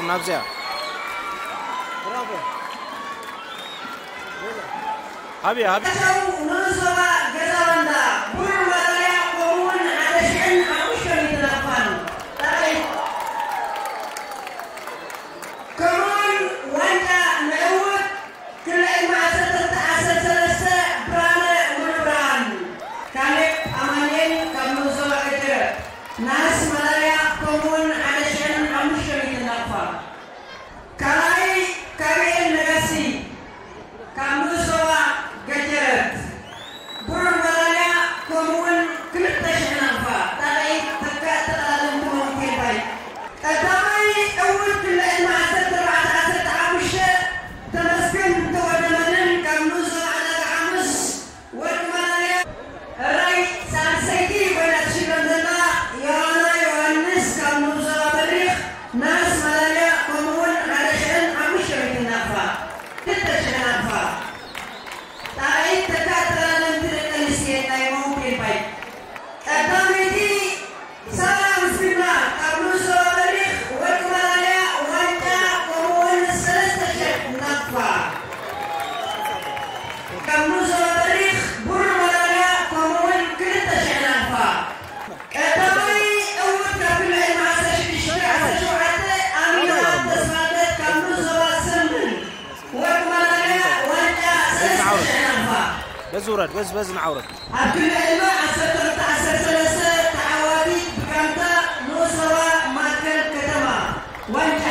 ናብዚኣ ሃብያ ሃብያ። ዞባ ገዛባንዳ ብሩር መዳልያ ከምኡውን ሓደ ሽሕን ሓሙሽተ ሚእትን ኣፋን ጣቕዒት ከምኡውን ዋንጫ ንዕውት ክልተ ዓሰርተ ዓሰርተ ሰለስተ ብርሃነ ሙሉብርሃን፣ ካሌብ ኣማኑኤል ካብ ንኡስ ዞባ ገጀረት፣ ነሃስ መዳልያ ከምኡውን ሓደ ሽሕን ሓሙሽተ ሚእትን ናቕፋ። ካልኣይ ካሚኤል ነጋሲ ካብ ንኡስ ዞባ ገጀረት፣ ብሩር መዳልያ ከምኡውን ክልተ ሽሕ ናቕፋ። ጣቕዒት ተካእ ተቐዳደምቲ ማውንቴን ባይክ። ቀዳማይ ዕውት ክልተ ዕድመ ዓሰርተ ኣርባዕተ ዓሰርተ ሓሙሽተ ተመስገን ተወልደመድህን ካብ ንኡስ ዞባ ዕዳጋ ሓሙስ ወርቂ መዳልያ። ሕራይ ሳልሰይቲ ኮይና ትሽለም ዘላ ዮሃና ዮሃንስ ካብ ንኡስ ዞባ በሪኽ ነሃስ መዳልያ ከምኡውን ሓደ ሽሕን ሓሙሽተ ሚእትን ናቕፋ። ክልተ ሽሕ ናቕፋ። ጣቕዒት ተካእ ተቐዳደምቲ ደቂ ኣንስትዮ ናይ ማውንቴን ባይክ። ቀዳመይቲ ሳራ ምስግና ካብ ንኡስ ዞባ በሪኽ ወርቂ መዳልያ ዋንጫ ከምኡውን ሰለስተ ሽሕ ናቕፋ። ካብ ንኡስ ዞባ በሪኽ ብሩር መዳልያ ከምኡውን ክልተ ሽሕ ናቕፋ። ቀዳማይ ዕውት ካብ ክልተ ዓሰርተ ሽዱሽተ ዓሰርተ ሸውዓተ ኣሚና ተስፋልደት ካብ ንኡስ ዞባ ሰምብል ወርቂ መዳልያ ዋንጫ ሰለስተ ሽሕ ናቕፋ። በዚ ውረድ፣ በዚ፣ በዚ ንዓውረድ። ኣብ ክልተ ዕድመ ዓሰርተ ክልተ ዓሰርተ ሰለስተ ተዓዋቲት ብጋንታ ንኡስ ዞባ ማእከል ከተማ ዋንጫ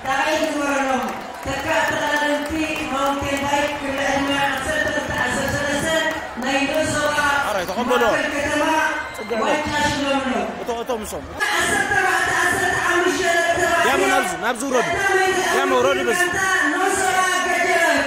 ጣቕዒት ንግበረሎም። ተካእ ተቐዳደምቲ ማውንቴን ባይክ ክልተ ዕድመ ዓሰርተ ክልተ ዓሰርተ ሰለስተ ናይ ንኡስ ዞባ ኣራይ ተቐበሎ። ማእከል ከተማ ጽግዕ በል። ዋንጫ ሽለምሎም። እቶ፣ እቶ ምሶም። ዓሰርተ ኣርባዕተ ዓሰርተ ሓሙሽተ ያሞ ናብዚ፣ ናብዚ ውረዱ። ያሞ ውረዱ በዚ። ንኡስ ዞባ ገጀረት።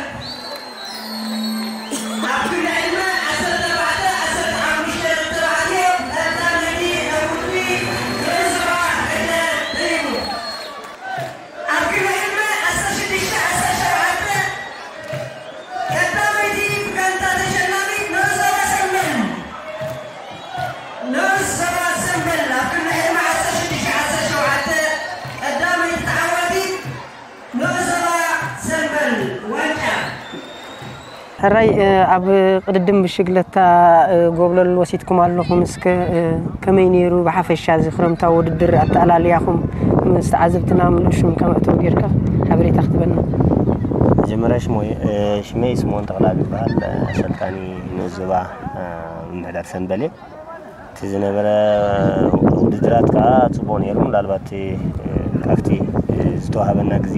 ንኡስ ዞባ ሰምበል ዋንጫ። ሕራይ፣ እ፣ ኣብ ቅድድም ብሽግለታ፣ እ፣ ጎብለል ወሲድኩም ኣለኹም። እስከ፣ እ፣ ከመይ ነይሩ ብሓፈሻ እዚ ክረምታዊ ውድድር ኣተኣላልያኹም? ምስ ተዓዘብትና ምሉእ ሽምካ መእተዊ ጌርካ ሓበሬታ ክትበና። መጀመርያ ሽሞይ፣ እ፣ ሽመይ ስምኦን ተኽለኣብ ይበሃል። እ፣ ኣሰልጣኒ ንኡስ ዞባ፣ እ፣ ምምሕዳር ሰምበል እየ። እቲ ዝነበረ ውድድራት ከዓ ፅቡቕ ነይሩ። ምናልባት እቲ፣ እ፣ ካብቲ፣ እ፣ ዝተዋሃበና ግዜ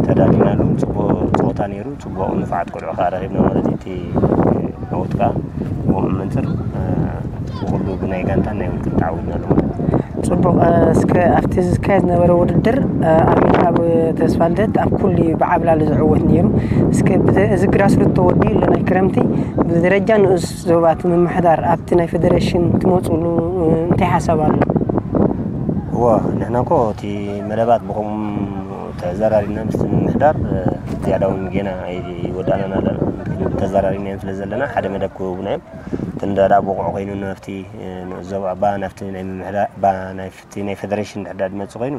ተዳሊናሉ ፅቡቕ ፀወታ ነይሩ። ፅቡቕ ንፉዓት ቆልዑ ከዓ ረኺብና ማለት እዩ። እቲ፣ እ፣ ዓወት ከዓ ብኡ መንፅር፣ እ፣ ብኩሉ ብናይ ጋንታን ናይ ውልቅን ተዓዊትናሉ ማለት እዩ። ፅቡቕ፣ እ፣ እስከ ኣብቲ ዝካየድ ዝነበረ ውድድር፣ እ፣ ኣብ ሜዳ ኣብ ተስፋ ልደት ኣብ ኩሉ ብዓብላሊ ዝዕወት ነይሩ። እስከ ብዘ-፣ እዚ ግራስሩት ተወዲኡ ኣሎ ናይ ክረምቲ ብደረጃ ንኡስ ዞባ እቲ ምምሕዳር ኣብቲ ናይ ፌደሬሽን ትመፅሉ፣ እ፣ እንታይ ሓሳብ ኣሎ? እወ፣ ንሕና እኮ እቲ መደባት ብኸምኡ ተዘራሪብና ምስቲ ምምሕዳር፣ እ፣ ዝያዳ እውን ጌና ኣይወዳእናን ኣለና። ተዘራሪብናዮም ስለ ዘለና ሓደ መደብ ክህቡና እዮም። እቲ ንዳዳ ብቑዕ ኮይኑ ናብቲ፣ እ፣ ንኡስ ዞባ ባ ናብቲ ናይ ምምሕዳር ባ ናብቲ ናይ ፌደሬሽን ድሕዳድ መፅእ ኮይኑ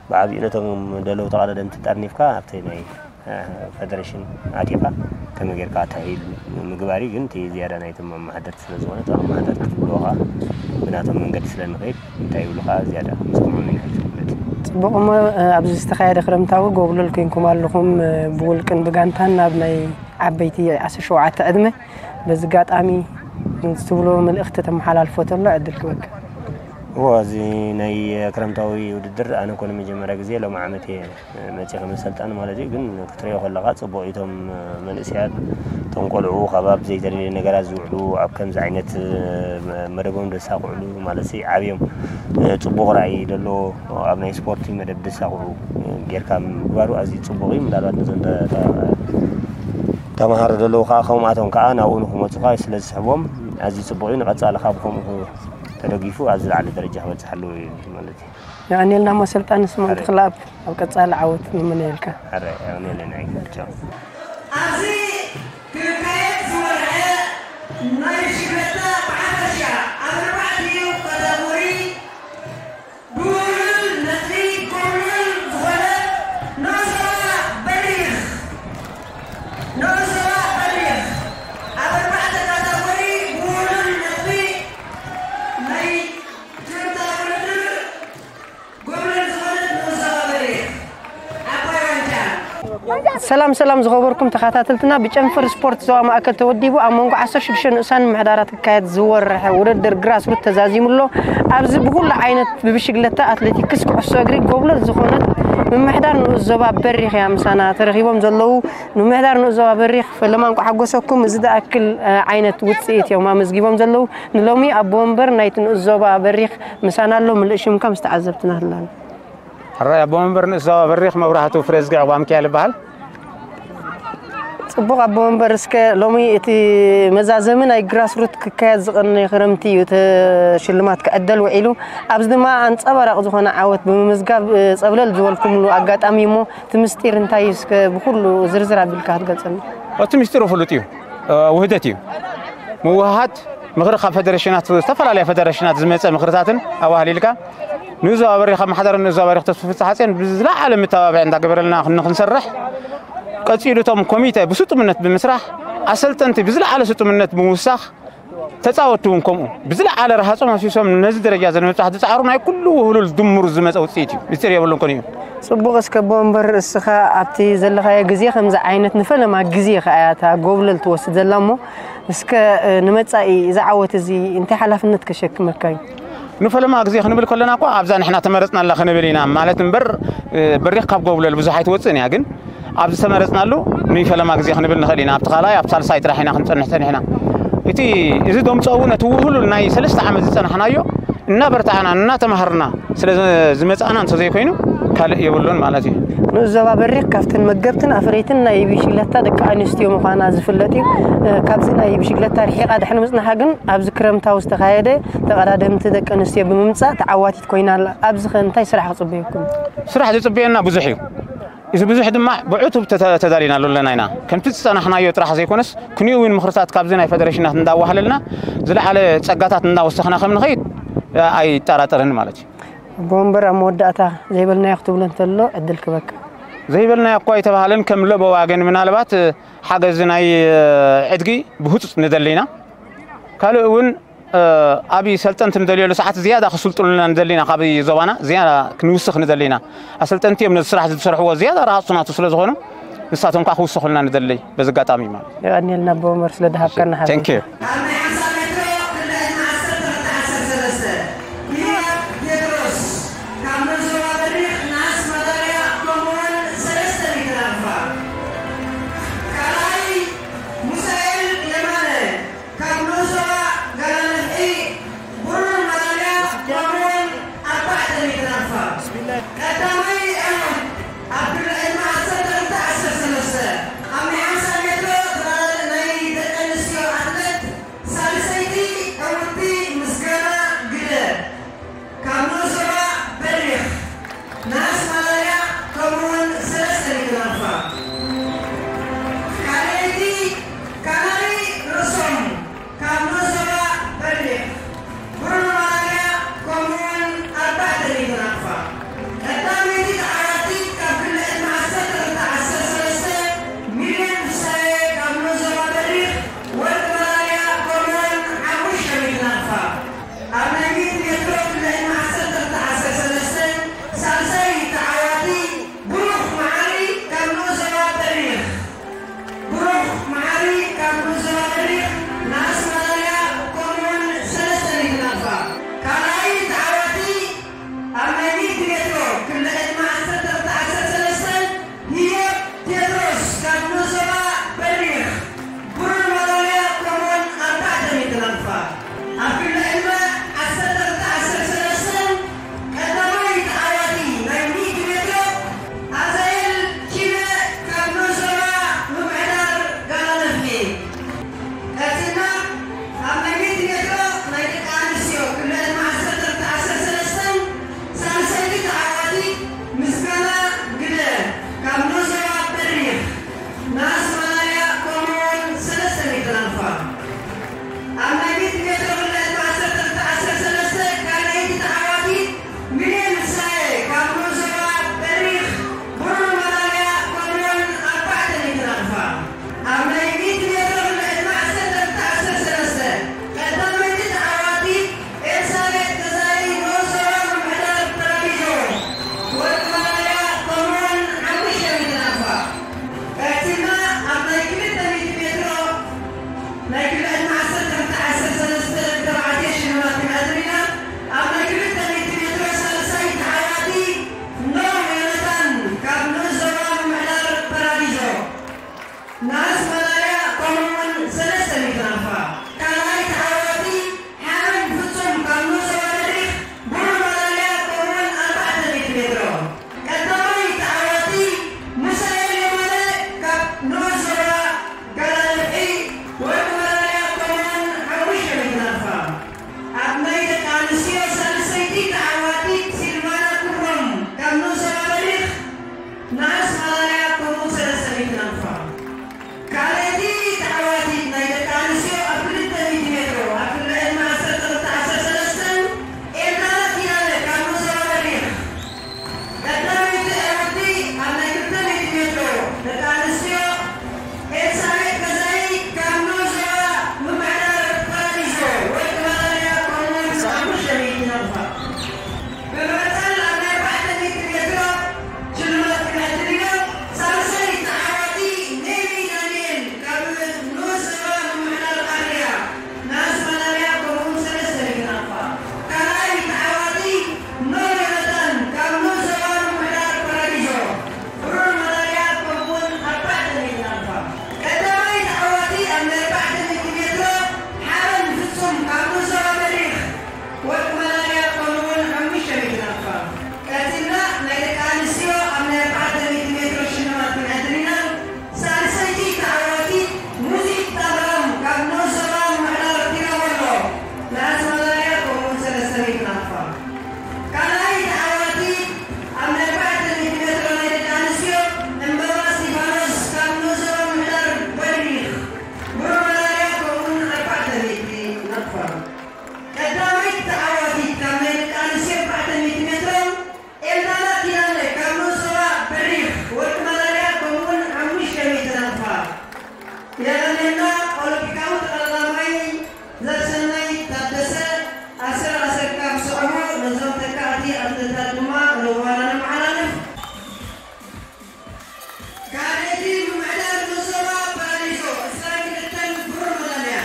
ብዓብዩ ነቶም ደለዉ ተቐዳደምቲ ጠርኒፍካ ኣብቲ ናይ፣ እ፣ ፌደሬሽን ኣቲኻ ከመይ ጌርካ ኣተሓሂሉ ምግባር እዩ። ግን እቲ ዝያዳ ናይቶም ኣመሓደርቲ ስለ ዝኾነ እቶም ኣመሓደርቲ ዝብልዎ ከዓ ብናቶም መንገዲ ስለ ንኸይድ እንታይ ይብሉ ከዓ ዝያዳ ምስምዖም ኢና ማለት እዩ። ፅቡቕ እሞ፣ እ፣ ኣብዚ ዝተኻየደ ክረምታዊ ጎብለል ኮይንኩም ኣለኹም፣ እ፣ ብውልቅን ብጋንታን ናብ ናይ ዓበይቲ ዓሰርተ ሸውዓተ ዕድመ። በዚ ኣጋጣሚ ትብሎ መልእኽቲ ተመሓላልፎ ተሎ ዕድል ክበካ። እዎ፣ እዚ ናይ ክረምታዊ ውድድር ኣነ ኮነ መጀመርያ ግዜ ሎሚ ዓመት እየ መፂእ ከም ኣሰልጣኒ ማለት እዩ። ግን ክትሪኦ ከለኻ ፅቡቕ እዩ። እቶም መንእሰያት፣ እቶም ቆልዑ ካብ ኣብ ዘይተደልየ ነገራት ዝውዕሉ፣ ኣብ ከምዚ ዓይነት መደቦም ደሳኽዕሉ ማለት ሲ ዓብዮም ፅቡቕ ራእይ ዘለዎ ኣብ ናይ ስፖርቲ መደብ ደሳኽዑ ጌርካ ምግባሩ ኣዝዩ ፅቡቕ እዩ። ምናልባት ነዞም ተ-፣ ተ-፣ ተምሃሮ ዘለዉ ከዓ ከምኣቶም ከዓ ናብኡ ንክመፁ ከዓ ስለ ዝስሕቦም ኣዝዩ ፅቡቕ እዩ። ንቐፃሊ ካብ ከምኡ ተደጊፉ ኣብ ዝለዓለ ደረጃ ክበፅሕ ኣለዎ እዩ ማለት እዩ። የቐንየልና እሞ ሰልጣን ስምኦን ተኽለኣብ፣ ኣብ ቀፃሊ ዓወት ንምነየልካ። ሕራይ፣ የቐንየልና። ቻው። ኣብዚ ክካየድ ዝወርሐ ናይ ሽግረታ ብሓፈሻ ኣብ ኣርባዕቲኡ ካታጎሪ ብውሉል ነጥቢ ጎብለል ዝኾነ ሰላም ሰላም ዝኸበርኩም ተኸታተልትና፣ ብጨንፈር ስፖርት ዞባ ማእከል ተወዲቡ ኣብ መንጎ ዓሰርተ ሽዱሽተ ንኡሳን ምምሕዳራት ክካየድ ዝወርሐ ውድድር ግራስሩት ተዛዚሙ ኣሎ። ኣብዚ ብኹሉ ዓይነት ብብሽግለታ፣ ኣትሌቲክስ፣ ኩዕሶ እግሪ ጎብለል ዝኾነት ምምሕዳር ንኡስ ዞባ በሪኽ እያ ምሳና ተረኺቦም ዘለዉ። ንምምሕዳር ንኡስ ዞባ በሪኽ ፈለማ እንኳዕ ሓጎሰኩም። እዚ ዝኣክል ዓይነት ውፅኢት እዮም ኣመዝጊቦም ዘለዉ። ንሎሚ ኣቦ ወንበር ናይቲ ንኡስ ዞባ በሪኽ ምሳና ኣሎ። ምልእ ሽምካ ምስ ተዓዘብትና ህላን። ሕራይ ኣቦ መንበር ንእስ ዞባ በሪኽ መብራህቱ ፍሬዝጊ ዕቑባ ሚካኤል ይበሃል። ጽቡቕ ኣቦ መንበር፣ እስከ ሎሚ እቲ መዛዘሚ ናይ ግራስሩት ክካየድ ዝቐነየ ክረምቲ እዩ፣ እቲ ሽልማት ክዕደል ውዒሉ። ኣብዚ ድማ ኣንጸባራቕ ዝኾነ ዓወት ብምምዝጋብ፣ እ፣ ጸብለል ዝበልኩምሉ ኣጋጣሚ እሞ፣ እቲ ምስጢር እንታይ እዩ? እስከ ብኹሉ ዝርዝር ኣቢልካ ክትገልጸልና። እቲ ምስጢሩ ፍሉጥ እዩ። እ፣ ውህደት እዩ። ምውህሃድ ምኽሪ ካብ ፌደሬሽናት፣ ዝተፈላለያ ፌደሬሽናት ዝመጸ ምኽርታትን ኣዋህሊልካ ንዞባ በሪኽ፣ ካብ ማሕደር ንዞባ በሪኽ ተስፉ ፍስሓጽዮን ብዝለዓለ መተባብዒ እንዳገበረልና ንኽንሰርሕ፣ ቀጺሉ እቶም ኮሚተ ብስጡምነት ብምስራሕ፣ ኣሰልጠንቲ ብዝለዓለ ስጡምነት ብምውሳኽ፣ ተጻወትቲ እውን ከምኡ ብዝለዓለ ረሃጾም ኣፍሲሶም ነዚ ደረጃ እዚ ንምብጻሕ ዝጸዓሩ ናይ ኩሉ ውህሉል ድምሩ ዝመጸ ውጽኢት እዩ። ምስጢር የብሉን ኮን እዩ። ጽቡቕ፣ እስከ ኣቦ ወንበር፣ እስኻ ኣብቲ ዘለኻዮ ግዜ ከምዚ ዓይነት ንፈለማ ግዜ ከኣ እያ እታ ጎብለል ትወስድ ዘላ እሞ፣ እስከ፣ እ፣ ንመጻኢ እዚ ዓወት እዚ እንታይ ሓላፍነት ከሸክመካ እዩ? ንፈለማ ግዜ ክንብል ከለና እኮ ኣብዛ ንሕና ተመረጽናላ ክንብል ኢና ማለት እምበር፣ እ፣ በሪኽ ካብ ጎብለል ብዙሕ ኣይትወጽእን እያ። ግን ኣብ ዝተመረጽናሉ ንፈለማ ግዜ ክንብል ንኽእል ኢና። ኣብቲ ካልኣይ፣ ኣብ ሳልሳይ ጥራሕ ኢና ክንጸንሕ ጸኒሕና። እቲ፣ እዚ ደምጾ እውን እቲ ውህሉል ናይ ሰለስተ ዓመት ዝጸናሕናዮ እናበርታዕና እናተማሃርና ስለ ዝመጻእና እንተዘይኮይኑ ካልእ የብሉን ማለት እዩ። ንኡስ ዞባ በሪኽ ካብተን መገብትን ኣፍረይትን ናይ ብሽግለታ ደቂ ኣንስትዮ ምዃና ዝፍለጥ እዩ። እ፣ ካብዚ ናይ ብሽግለታ ርሒቓ ድሕሪ ምጽናሓ ግን ኣብዚ ክረምታዊ ዝተኻየደ ተቐዳደምቲ ደቂ ኣንስትዮ ብምምጻእ ተዓዋቲት ኮይና ኣላ። ኣብዚ ኸ እንታይ ስራሕ ክጽበየኩም? ስራሕ ዝጽበየና ብዙሕ እዩ። እዚ ብዙሕ ድማ ብዕቱብ ተተ-፣ ተዳሊናሉ ኣለና ኢና። ከምቲ ዝጸናሕናዮ ጥራሕ ዘይኮነስ፣ ክንኡ እውን ምኽርታት ካብዚ ናይ ፌደሬሽናት እንዳዋህለልና፣ ዝለዓለ ጸጋታት እንዳወሰኽና ከም ንኸይድ፣ እ፣ ኣይጠራጠርን ማለት እዩ። ኣቦ ወንበር፣ ኣብ መወዳእታ ዘይበልናዮ ክትብሎ እንተሎ ዕድል ክበካ። ዘይበልናዮ እኳ ኣይተባህለን፣ ከም ለበዋ ግን ምናልባት፣ እ፣ ሓገዝ ናይ፣ እ፣ ዕድጊ ብህጹጽ ንደሊ ኢና። ካልእ እውን፣ እ፣ ኣብ ሰልጠንቲ ንደልየሉ ሰዓት ዝያዳ ክስልጥኑልና ንደሊ ኢና። ካብ ዞባና ዝያዳ ክንውስኽ ንደሊ ኢና። ኣሰልጠንቲ እዮም ነዚ ስራሕ እዚ ዝሰርሕዎ፣ ዝያዳ ረሃጽ ናቱ ስለ ዝኾኑ፣ ንሳቶም ከዓ ክውስኹልና ንደሊ በዚ ኣጋጣሚ ማለት እዩ። የቐንየልና ኣቦ ወንበር ስለ ዝሃብካና ሓበሬታ። Thank you። ኣብ ናይ ሓምሳ ሜትሮ ክልተ ዓሰርተ ክልተ ዓሰርተ ሰለስተ፣ ቢንያም ቴድሮስ ካብ መዞባ በሪኽ ነሃስ መዳልያ፣ ከምኡውን ሰለስተ ሜትር ኣልፋ። ካልኣይ፣ ሙሳኤል የማነ ካብ መዞባ ጋላንፍዒ፣ ብሩር መዳልያ፣ ከምኡውን ኣርባዕተ ሜትር ኣልፋ። ቀዳማይ ዕማም ኣብ ክልተ ዓሰርተ ክልተ ዓሰርተ ሰለስተ ኣብ ናይ ሓምሳ ሜትሮ ተቐዳዳሪ ናይ ደቂ ኣንስትዮ ኣትሌት ነሃስ ማዳልያ ከምኡውን ሰለስተ ሚእቲ ናቕፋ። ካልኣይ ተዓዋቲ ሓበን ፍጹም ካብ ንኡስ ዞባ መሪኽ ብሩር ማዳልያ ከምኡውን ኣርባዕተ ሚእቲ ሜትሮ። ቀዳማይ ተዓዋቲ ሙሳኤል የማነ ካብ ንኡስ ዞባ ጋላ ነፍሒ ወርቂ ማዳልያ ከምኡውን ሓሙሽተ ሚእቲ ናቕፋ። ኣብ ናይ ደቂ ኣንስትዮ ሳልሰይቲ ተዓዋቲት ሲልቫና ክብሮም ካብ ንኡስ ዞባ መሪኽ ነሃስ ማዳልያ ከምኡውን ሰለስተ ሚእቲ ናቕፋ። ካልኣይቲ ተዓዋቲት ናይ ደቂ ኣንስትዮ ኣብ ክልተ ሚእቲ ሜትሮ ኣብ ክሊ ዕድመ ዓሰርተ ክልተ ዓሰርተ ሰለስተ ኤልዳና ኪዳነ ካብ ንኡስ ዞባ መሪኽ። ቀዳመይቲ ዕውትቲ ኣብ ናይ ክልተ ሚእቲ ሜትሮ ደቂ ኣንስትዮ ኤልሳቤጥ ገዛኢ ካብ ንኡስ ዞባ ምምሕዳር ፓራዲዞ ወርቂ ማዳልያ ከምኡውን ሓሙሽተ ሚእቲ ናቕፋ። ብምቕጻል ኣብ ናይ ኣርባዕተ ሚእቲ ሜትሮ ሽልማት ክንዕድል ኢና። ሳልሳይ ተዓዋቲ ኔቪ ዳንኤል ካብ ንኡስ ዞባ ምምሕዳር ኣርያ ነሃስ ማዳልያ ከምኡውን ሰለስተ ሚእቲ ናቕፋ። ካልኣይ ተዓዋቲ ኖር ዮናታን ካብ ንኡስ ዞባ ምምሕዳር ፓራዲዞ ብሩር ማዳልያ ከምኡውን ኣርባዕተ ሚእቲ ናቕፋ። ቀዳማይ ተዓዋቲ ኣብ ናይ ኣርባዕተ ሚእቲ ሜትሮ ሓበን ፍጹም ካብ ንኡስ ዞባ መሪኽ ወርቂ ማዳልያ ከምኡውን ሓሙሽተ ሚእቲ ናቕፋ። ቀጺልና ናይ ደቂ ኣንስትዮ ኣብ ናይ ኣርባዕተ ሚእቲ ሜትሮ ሽልማት ክንዕድል ኢና። ሳልሰይቲ ተዓዋቲት ሙዚት ኣብርሃም ካብ ንኡስ ዞባ ምምሕዳር ቲራቦሎ ነሃስ ማዳልያ ከምኡውን ሰለስተ ሚእቲ ናቕፋ። ካልኣይ ተዓዋቲት ኣብ ናይ ኣርባዕተ ሚእቲ ሜትሮ ናይ ደቂ ኣንስትዮ ዕምባባ እስጢፋኖስ ካብ ንኡስ ዞባ ምምሕዳር በሪኽ ብሩር ማዳልያ ከምኡውን ኣርባዕተ ሚእቲ ናቕፋ። ቀዳመይቲ ተዓዋቲት ካብ ናይ ደቂ ኣንስትዮ ኣርባዕተ ሚእቲ ሜትሮ ኤልዳና ኪዳነ ካብ ንኡስ ዞባ በሪኽ ወርቂ ማዳልያ ከምኡውን ሓሙሽተ ሚእቲ ናቕፋ። የቐንየልና። ኦሎምፒካዊ ተቐዳዳማይ ዘርሰናይ ታደሰ፣ ኣሰር ኣሰርካ ብስዕቡ ነዞም ተካእቲ ኣትሌታት ድማ ርዋና ነመሓላልፍ። ካልኣይቲ ምምሕዳር ንኡስ ዞባ ፓራዲዞ ዕስራን ክልተን ብሩር መዳልያ።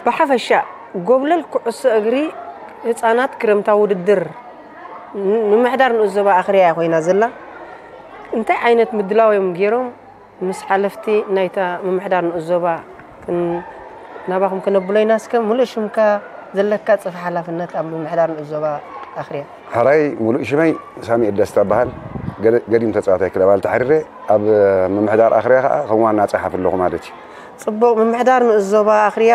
ብሓፈሻ ጎብለል ኩዕሶ እግሪ ህፃናት ክረምታ ውድድር ምምሕዳር ንኡስ ዞባ ኣኽርያ ኮይና ዘላ። እንታይ ዓይነት ምድላው እዮም ገይሮም? ምስ ሓለፍቲ ናይታ ምምሕዳር ንኡስ ዞባ ክን- ናባኹም ክነብሎ ኢና። እስከ ሙሉእ ሽምካ፣ ዘለካ ፅፍሒ ሓላፍነት ኣብ ምምሕዳር ንኡስ ዞባ ኣኽርያ። ሕራይ፣ ሙሉእ ሽመይ ሳሚኤል ደስታ እበሃል። ገደ- ገዲም ተፃዋታይ ክለብ ኣልታ ሓሪረ፣ ኣብ ምምሕዳር ኣኽርያ ከዓ ከም ዋና ፀሓፊ ኣለኹ ማለት እዩ። ፅቡቕ። ምምሕዳር ንኡስ ዞባ ኣኽርያ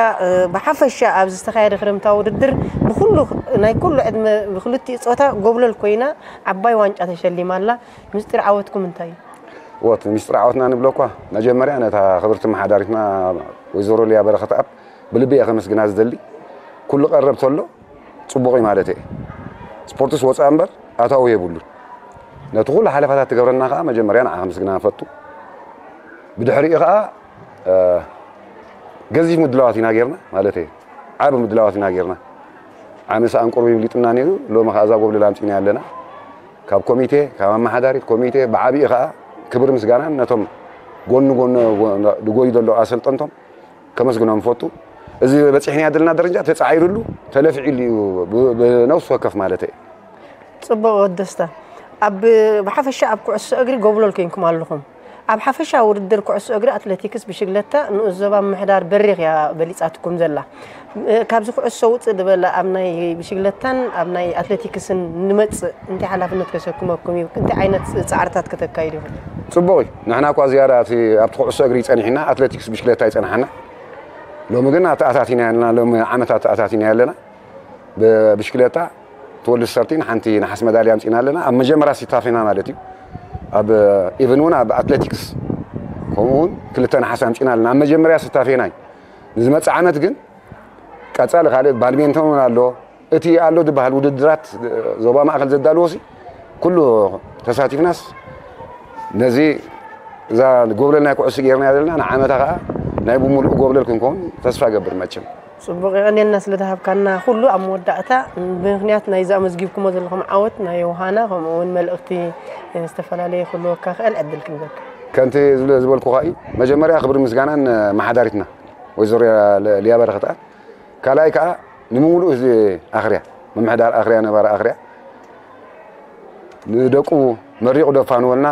ብሓፈሻ ኣብ ዝተኻየደ ክረምታዊ ውድድር ብኩሉ ናይ ኩሉ ዕድመ ብክልቲኡ ፆታ ጎብለል ኮይና ዓባይ ዋንጫ ተሸሊማ ኣላ። ምስጢር ዓወትኩም እንታይ እዩ? ወት ምስጢር ዓወትና ንብሎ እኳ መጀመርያ ነታ ክብርቲ መሓዳሪትና ወይዘሮ ሊያ በረኸት ኣብ ብልቢ እየ ከመስግና ዝደሊ። ኩሉ ቀረብ ተሎ ፅቡቕ እዩ ማለት እየ። ስፖርትስ ወፃእ እምበር ኣታዊ የብሉን። ነቲ ኩሉ ሓለፋታት ትገብረና ከዓ መጀመርያ ንዓ ከመስግና ንፈቱ። ብድሕሪኡ ከዓ ገዚፍ ምድላዋት ኢና ጌርና ማለት እየ። ዓብ ምድላዋት ኢና ጌርና። ዓመ ሰኣን ቁሩብ ይብሊጥና ነይሩ። ሎሚ ከዓ እዛ ጎብለል ኣምፂና ኣለና። ካብ ኮሚቴ ካብ ኣመሓዳሪት ኮሚቴ ብዓብዪ ከዓ ክብር ምስጋናን ነቶም ጎኒ ጎኒ ዝጎዩ ዘለዉ ኣሰልጠንቶም ከመስግኖም ፈቱ። እዚ በፂሕና ዘለና ደረጃ ተፃዒሩሉ ተለፊዕሉ እዩ። ብነብስ ወከፍ ማለት እየ። ፅቡቕ ወደስታ። ኣብ ብሓፈሻ ኣብ ኩዕሶ እግሪ ጎብለል ኮይንኩም ኣለኹም። ኣብ ሓፈሻ ውድድር ኩዕሶ እግሪ ኣትሌቲክስ ብሽግለታ ንኡስ ዞባ ምምሕዳር በሪኽ እያ በሊፃትኩም ዘላ። ካብዚ ኩዕሶ ውፅእ ዝበለ ኣብ ናይ ብሽግለታን ኣብ ናይ ኣትሌቲክስን ንመፅእ እንታይ ሓላፍነት ከሰክመኩም እዩ? እንታይ ዓይነት ፃዕርታት ከተካይዱ ኢኹም? ፅቡቕ እዩ። ንሕና እኳ ዝያዳ ኣብቲ ኩዕሶ እግሪ ይፀኒሕና ኣትሌቲክስ ብሽግለታ ይፀንሓና። ሎሚ ግን ኣተኣታቲና ያለና ሎሚ ዓመታት ኣተኣታቲና ያለና ብብሽክሌታ ትወልድ ሰርቲን ሓንቲ ነሓስ መዳልያ ኣምፂና ኣለና። ኣብ መጀመርያ ስታፌና ማለት እዩ። ኣብ ኢቨን እውን ኣብ ኣትሌቲክስ ከምኡ እውን ክልተ ነሓስ ኣምፂና ኣለና። ኣብ መጀመርያ ስታፌና እዩ። ንዝመፅእ ዓመት ግን ቀፃሊ ካልእ ባድሜንቶን እውን ኣሎ። እቲ ኣሎ ዝበሃል ውድድራት ዞባ ማእከል ዘዳልዎ ሲ ኩሉ ተሳቲፍናስ ነዚ እዛ ጎብለል ናይ ኩዕሱ ጌርና ዘለና ንዓመታ ከዓ ናይ ብምሉእ ጎብለል ክንከውን ተስፋ ገብር መቸም። ፅቡቕ የቐንየልና ስለ ዝሃብካና ኩሉ። ኣብ መወዳእታ ብምክንያት ናይዚ ኣመዝጊብኩሞ ዘለኹም ዓወት ናይ ዮሃና ከምኡ እውን መልእኽቲ ዝተፈላለየ ክህልወካ ክእል ዕድል ክንበካ። ከምቲ ዝበልኩኻ እዩ። መጀመርያ ክብሪ ምስጋናን መሓዳሪትና ወይዘሮ ሊያ በረኸት እያ። ካልኣይ ከዓ ንምምሉእ ህዝቢ ኣኽርያ፣ ምምሕዳር ኣኽርያ፣ ነባሪ ኣኽርያ ንደቁ መሪቑ ደፋንወልና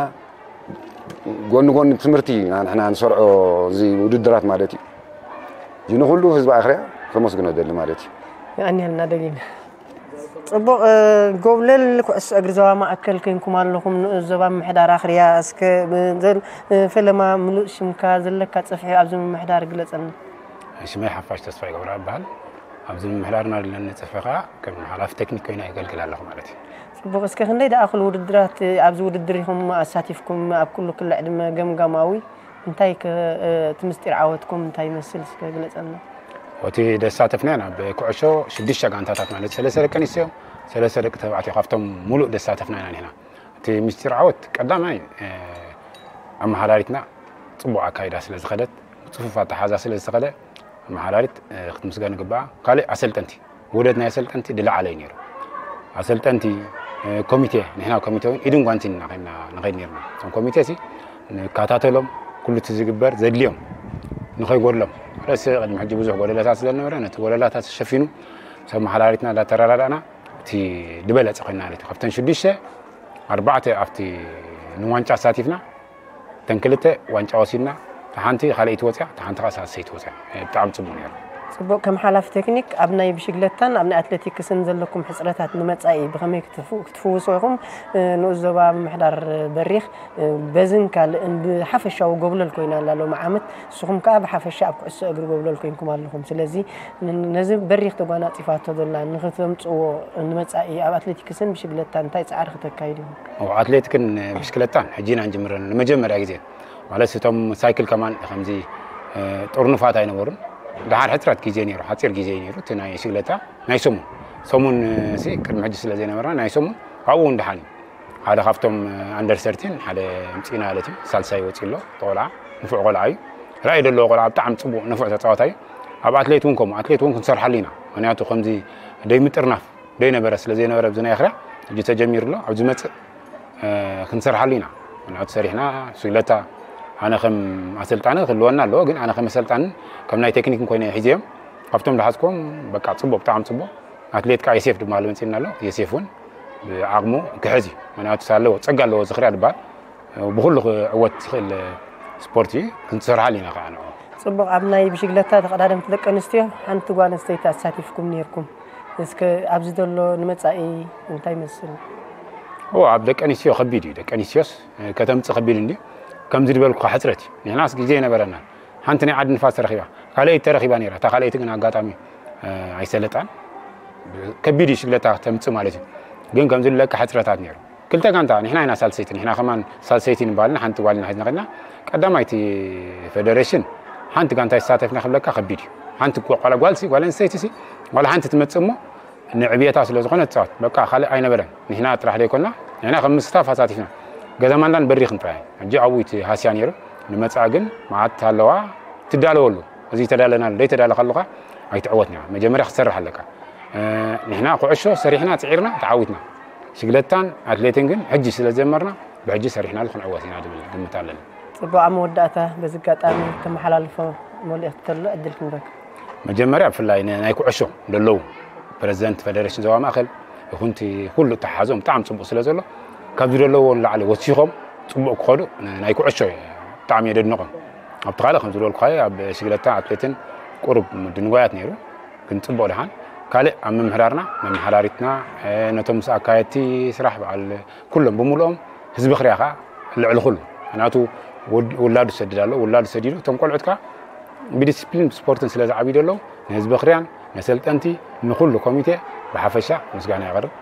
ጎኒ ጎኒ ትምህርቲ ኢና ንሕና ንሰርዖ እዚ ውድድራት ማለት እዩ። እዚ ንኹሉ ህዝቢ ኣኽርያ ከመስግኖ ደሊ ማለት እዩ። የቐንየልና ደጊም። ፅቡቕ። ጎብለል ኩዕሶ እግሪ ዞባ ማእከል ኮይንኩም ኣለኹም ንኡስ ዞባ ምምሕዳር ኣኽርያ። እስከ ዘል- ፈለማ ምሉእ ሽምካ ዘለካ ፅፍሒ ኣብዚ ምምሕዳር ግለፀልና። ሽመይ ሓፋሽ ተስፋ ይገብራ እበሃል። ኣብዚ ምምሕዳርና ዘለኒ ፅፍሒ ከዓ ከም ሓላፊ ቴክኒክ ኮይነ የገልግል ኣለኹ ማለት እዩ። ፅቡቕ። እስከ ክንደይ ደኣኽሉ ውድድራት ኣብዚ ውድድር ኢኹም ኣሳቲፍኩም? ኣብ ኩሉ ክሊ ዕድመ ገምጋማዊ እንታይ ከ እቲ ምስጢር ዓወትኩም እንታይ ይመስል እስከ ግለፀልና። እቲ ደሳተፍናዮ ናብ ኩዕሾ ሽዱሽተ ጋንታታት ማለት ሰለስተ ደቂ ኣንስትዮ ሰለስተ ደቂ ተባዕትዮ ካብቶም ሙሉእ ደሳተፍና ኢና ኒሕና። እቲ ምስጢር ዓወት ቀዳማይ ኣመሓዳሪትና ፅቡቕ ኣካይዳ ስለ ዝኸደት ብፅፉፍ ኣተሓዛ ስለ ዝተኸደ ኣመሓዳሪት ክትምስገን ይግባኣ። ካልእ ኣሰልጠንቲ ውህደት ናይ ኣሰልጠንቲ ድለዓለ እዩ ነይሩ። ኣሰልጠንቲ ኮሚቴ ንሕና ኮሚቴ እውን ኢድን ጓንቲን ኢና ኮይና ንኸይድ ነርና። እቶም ኮሚቴ ሲ ንከታተሎም ኩሉ እቲ ዝግበር ዘድልዮም ንኸይጎድሎም ረስ ቅድሚ ሕጂ ብዙሕ ጎደለታት ስለዝነበረ ነቲ ጎደላታት ተሸፊኑ ሰብ መሓዳሪትና እንዳተረዳዳእና እቲ ዝበለፀ ኮይና ማለት እዩ። ካብተን ሽዱሽተ ኣርባዕተ ኣብቲ ንዋንጫ ኣሳቲፍና እተን ክልተ ዋንጫ ወሲድና፣ እታ ሓንቲ ካልኣይቲ ወፂኣ፣ እታ ሓንቲ ከዓ ሳልሰይቲ ወፂኣ። ብጣዕሚ ፅቡቅ ነይሩ። ፅቡቅ። ከም ሓላፊ ቴክኒክ ኣብ ናይ ብሽግለታን ኣብ ናይ ኣትሌቲክስን ዘለኩም ሕፅረታት ንመፃኢ ብኸመይ ክትፍውሶ ኢኹም? ንኡስ ዞባ ምምሕዳር በሪኽ በዝን ካልእን ብሓፈሻዊ ጎብለል ኮይና ኣላ ሎሚ ዓመት። ንስኹም ከዓ ብሓፈሻ ኣብ ኩዕሶ እግሪ ጎብለል ኮይንኩም ኣለኹም። ስለዚ ነዚ በሪኽ ተጓናፂፋቶ ዘላ ንክተምፅዎ ንመፃኢ ኣብ ኣትሌቲክስን ብሽግለታን እንታይ ፃዕሪ ክተካይዱ ኢኹም? ኣብ ኣትሌቲክን ብሽክለታን ሕጂ ኢና ንጅምረን ንመጀመርያ ግዜ ማለት እቶም ሳይክል ከማን ከምዚ ጥርኑፋት ኣይነበሩን። ድሓር ሕፅረት ግዜ ነይሩ፣ ሓፂር ግዜ እዩ ነይሩ እቲ ናይ ብሽግለታ ናይ ሰሙን ሰሙን ሲ ቅድሚ ሕጂ ስለ ዘይነበርና ናይ ሰሙን ካብኡ እውን ድሓን እዩ። ሓደ ካብቶም ኣንደር ሰርቲን ሓደ ምፅኢና ማለት እዩ። ሳልሳይ ወፂ ኣሎ ተቆልዓ ንፉዕ ቆልዓ እዩ። ራእይ ዘለዎ ቆልዓ ብጣዕሚ ፅቡቅ ንፉዕ ተፃዋታይ እዩ። ኣብ ኣትሌት እውን ከምኡ ኣትሌት እውን ክንሰርሓሉ ኢና። ምክንያቱ ከምዚ ደይ ምጥርናፍ ደይ ነበረ ስለ ዘይነበረ ኣብዚ ናይ ኣኽርያ ሕጂ ተጀሚሩ ኣሎ። ኣብ ዝመፅእ ክንሰርሓሉ ኢና። ምክንያቱ ሰሪሕና ስግለታ ኣነ ከም ኣሰልጣኒ ክህልወና ኣለዎ፣ ግን ኣነ ከም ኣሰልጣንን ከም ናይ ቴክኒክን ኮይነ ሒዝዮም ካብቶም ዝሓዝኮም በቃ ጽቡቕ፣ ብጣዕሚ ጽቡቕ። ኣትሌት ከዓ የሴፍ ድማ ኣሎ መጺእና ኣሎ። የሴፍ እውን ብዓቕሙ ክሕዝ እዩ። ምክንያቱ ሳለዎ ጸጋ ኣለዎ ዝኽርያ ዝበሃል ብኹሉ ክዕወት ዝኽእል ስፖርት እዩ። ክንሰርሓሉ ኢና ከዓ ንዕኡ። ጽቡቕ። ኣብ ናይ ብሽግለታ ተቐዳደምቲ ደቂ ኣንስትዮ ሓንቲ ጓል ኣንስተይቲ ኣሳቲፍኩም ነይርኩም። እስከ ኣብዚ ዘሎ ንመጻኢ እንታይ ይመስል? ኦ፣ ኣብ ደቂ ኣንስትዮ ከቢድ እዩ። ደቂ ኣንስትዮስ ከተምጽእ ከቢድ እንድዩ። ከምዚ ዝበልኩኻ ሕጽረት እዩ። ንሕናስ ግዜ ኣይነበረናን። ሓንቲ ናይ ዓዲ ንፋስ ተረኺባ፣ ካልኣይቲ ተረኺባ ነይራ። እታ ካልኣይቲ ግን ኣጋጣሚ ኣይሰለጣን። ከቢድ እዩ ሽግለታ ተምጽእ ማለት እዩ። ግን ከምዚ ለካ ሕጽረታት ነይሩ። ክልተ ጋንታ፣ ንሕና ኢና ሳልሰይቲ፣ ንሕና ከማን ሳልሰይቲ ንባልና ሓንቲ ጓል ኢና ሒዝና ከድና። ቀዳማይቲ ፌደሬሽን ሓንቲ ጋንታ ይሳተፍና ክብለካ ከቢድ እዩ። ሓንቲ ጓ-፣ ጓል ጓልሲ፣ ጓል ኣንስተይቲ ሲ፣ ጓል ሓንቲ ትመጽእ እሞ ንዕብየታ ስለ ዝኾነ ትጻወት። በቃ ካልእ ኣይነበረን። ንሕና ጥራሕ ዘይኮና፣ ንሕና ከም ምስታፍ ኣሳቲፍና። ገዛ ማንዳን በሪኽን ጥራይ። ሕጂ ኣብኡ እቲ ሃስያ ነይሩ። ንመጻኢ ግን መዓት ኣለዋ፣ ትዳለወሉ። እዚ ተዳለናሉ፣ ዘይተዳለኻሉ ኸኣ ኣይትዕወትን ኢኻ። መጀመርያ ክትሰርሕ ኣለካ። እ፣ ንሕና ኩዕሾ ሰሪሕና፣ ጽዒርና፣ ተዓዊትና። ሽግለታን ኣትሌትን ግን ሕጂ ስለ ዝጀመርና፣ ብሕጂ ሰሪሕናሉ ክንዕወት ኢና ዝብል ግምት ኣለኒ። ጽቡቕ፣ ኣብ መወዳእታ በዚ ኣጋጣሚ ከመሓላልፎ መልእኽቲ ተሎ ዕድል ክንበክ። መጀመርያ ብፍላይ ን-፣ ናይ ኩዕሾ ዘለዉ ፕረዚደንት ፌደሬሽን ዞባ ማእከል ይኹን እቲ ኩሉ እተሓሓዞም ብጣዕሚ ጽቡቕ ስለ ዘሎ፣ ካብዚ ዘለዎ ንላዕሊ ወሲኾም ጽቡቕ ክኸዱ ን-፣ ናይ ኩዕሾ ብጣዕሚ እየ ደድንቖም። ኣብቲ ካልእ ከም ዝበልኩኻዮ ኣብ ሽግለታ ኣትሌትን ቁሩብ ምድንጓያት ነይሩ፣ ግን ጽቡቕ ደሓን። ካልእ ኣብ ምምሕዳርና፣ መመሓዳሪትና፣ እ፣ ነቶም ምስ ኣካየድቲ ስራሕ በዓል ኩሎም ብምሉኦም ህዝቢ ክርያ ኸዓ ልዕሊ ኩሉ። ምኽንያቱ ወድ-፣ ውላዱ ዝሰድድ ኣሎ፣ ውላዱ ሰዲዱ እቶም ቆልዑት ከኣ ብዲስፕሊን ብስፖርትን ስለ ዝዓብዩ ዘለዉ ንህዝቢ ክርያን ነሰልጠንቲ ንኩሉ ኮሚቴ ብሓፈሻ ምስጋና የቕርብ።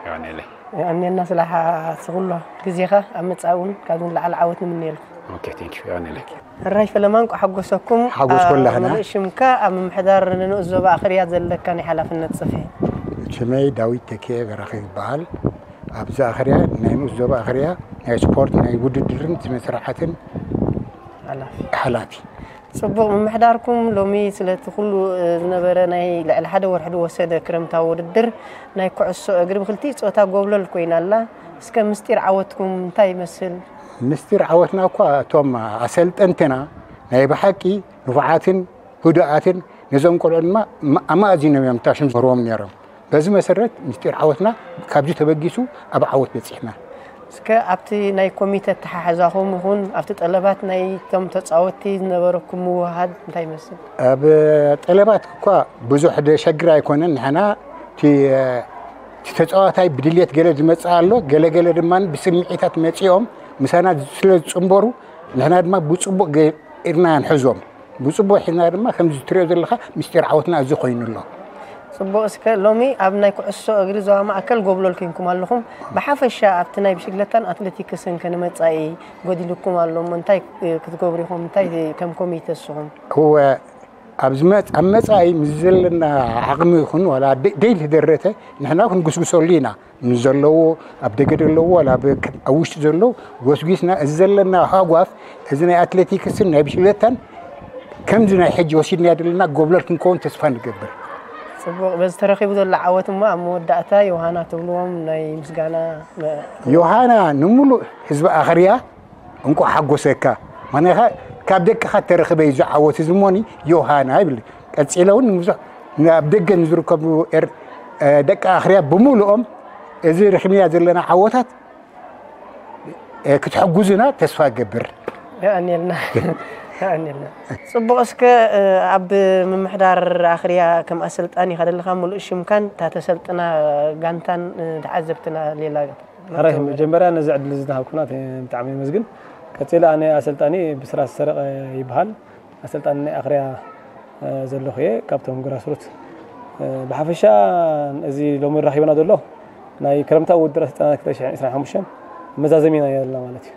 የቐንየለይ። የቐንየልና ስለ ሓ-፣ ስለ ኩሉ ግዜኻ፣ ኣብ መጻኢ እውን ካብዚ ንላዕሊ ዓወት ንምነየልኩም። ኦኬ፣ ቴንክ ዩ። የቐንየለይ። ሕራይ ፈለማ፣ እንቋዕ ሓጎሰኩም። ሓጎስ ኣብ ኮላህና። ምሉእ ሽምካ ኣብ ምምሕዳር ንኡስ ዞባ ኣኽርያ ዘለካ ናይ ሓላፍነት ጽፍሒ። ሽመይ ዳዊት ተኪኤ በራኺ ይበሃል። ኣብዚ ኣኽርያ ናይ ንኡስ ዞባ ኣኽርያ ናይ ስፖርት ናይ ውድድርን ስነ ስርዓትን ሓላፊ። ሓላፊ። ጽቡቕ፣ ምምሕዳርኩም ሎሚ ስለቲ ኩሉ፣ እ፣ ዝነበረ ናይ ልዕሊ ሓደ ወርሒ ዝወሰደ ክረምታዊ ውድድር ናይ ኩዕሶ እግሪ ብክልቲኡ ጾታ ጎብለል ኮይና ኣላ። እስከ ምስጢር ዓወትኩም እንታይ ይመስል? ምስጢር ዓወትና እኳ እቶም ኣሰልጠንትና ናይ ብሓቂ ንፉዓትን ህዱኣትን፣ ነዞም ቆልዑ ድማ ማ-፣ ኣማእዚኖም እዮም እታ ሽም ዝህርዎም ነይሮም። በዚ መሰረት ምስጢር ዓወትና ካብዚ ተበጊሱ ኣብ ዓወት በጺሕና። እስከ ኣብቲ ናይ ኮሚተ ኣተሓሕዛኹም ይኹን ኣብቲ ጠለባት ናይቶም ተጻወትቲ ዝነበረኩም ምውህሃድ እንታይ ይመስል? ኣብ ጠለባት እኳ ብዙሕ ደሸግር ኣይኮነን። ንሕና እቲ፣ እቲ ተጻዋታይ ብድልየት ገለ ዝመጽእ ኣሎ፣ ገለ ገለ ድማ ብስምዒታት መጺኦም ምሳና ስለ ዝጽንበሩ ንሕና ድማ ብጽቡቕ ገ-፣ ኢድና ንሕዞም። ብጽቡቕ ሒዝና ድማ ከምዚ ትሪኦ ዘለኻ ምስጢር ዓወትና እዚ ኮይኑ ኣሎ። ጽቡቕ፣ እስከ ሎሚ ኣብ ናይ ኩዕሶ እግሪ ዞባ ማእከል ጎብለል ኮንኩም ኣለኹም። ብሓፈሻ ኣብቲ ናይ ብሽግለታን ኣትሌቲክስን ከ ንመጻኢ ጎዲልኩም ኣሎ እሞ እንታይ ክትገብሩ ኢኹም? እንታይ ከም ኮሚተ እስኹም? እወ፣ ኣብ ዝመጽ-፣ ኣብ መጻኢ ምስ ዘለና ዓቕሚ ይኹን ዋላ ደ-፣ ደይ ዝደረተ ንሕና ክንጉስጉሰሉ ኢና። ምስ ዘለዎ፣ ኣብ ደገ ዘለዎ ዋላ ኣብ ከ-፣ ኣብ ውሽጢ ዘለዉ ጎስጒስና፣ እዚ ዘለና ሃጓፍ፣ እዚ ናይ ኣትሌቲክስን ናይ ብሽክለታን ከምዚ ናይ ሕጂ ወሲድናዮ ዘለና ጎብለል ክንከውን ተስፋ ንገብር። ጽቡቕ፣ በዚ ተረኺቡ ዘሎ ዓወት እሞ ኣብ መወዳእታ ዮሃና ትብልዎም ናይ ምስጋና መ-፣ ዮሃና ንምሉእ ህዝቢ ኣኽርያ እንቋዕ ሓጎሰካ። ምኽንያቱ ካብ ደቅኻ እተረኽበ እዩ እዚ ዓወት እዚ እሞኒ ዮሃና ይብል። ቀጺለ እውን ንብዙሕ ኣብ ደገ ንዝርከቡ ኤር-፣ እ፣ ደቂ ኣኽርያ ብምሉኦም እዚ ረኺብናዮ ዘለና ዓወታት፣ እ፣ ክትሕግዙና ተስፋ እገብር። የቐንየልና። የቐንየልና። ጽቡቕ፣ እስከ፣ እ፣ ኣብ ምምሕዳር ኣኽርያ ከም ኣሰልጣኒ ኢኻ ዘለኻ፣ ምሉእ ሽምካን እታ ተሰልጥና ጋንታን፣ እ፣ ተዓዘብትና ሌላ ሕራይ፣ መጀመርያ ነዚ ዕድል እዚ ዝሃብኩና ተ-፣ ብጣዕሚ የመስግን። ቀጺለ ኣነ ኣሰልጣኒ ብስራት ሰረቐ ይበሃል። ኣሰልጣኒ ናይ ኣኽርያ፣ እ፣ ዘለኹ እየ፣ ካብቶም ግራስሩት። እ፣ ብሓፈሻ እዚ ሎሚ ራኺብና ዘሎ ናይ ክረምታዊ ውድድር ኣሰልጠና ክልተ ሽሕን ዕስራን ሓሙሽተን መዛዘሚና ኢና ዘለና ማለት እዩ።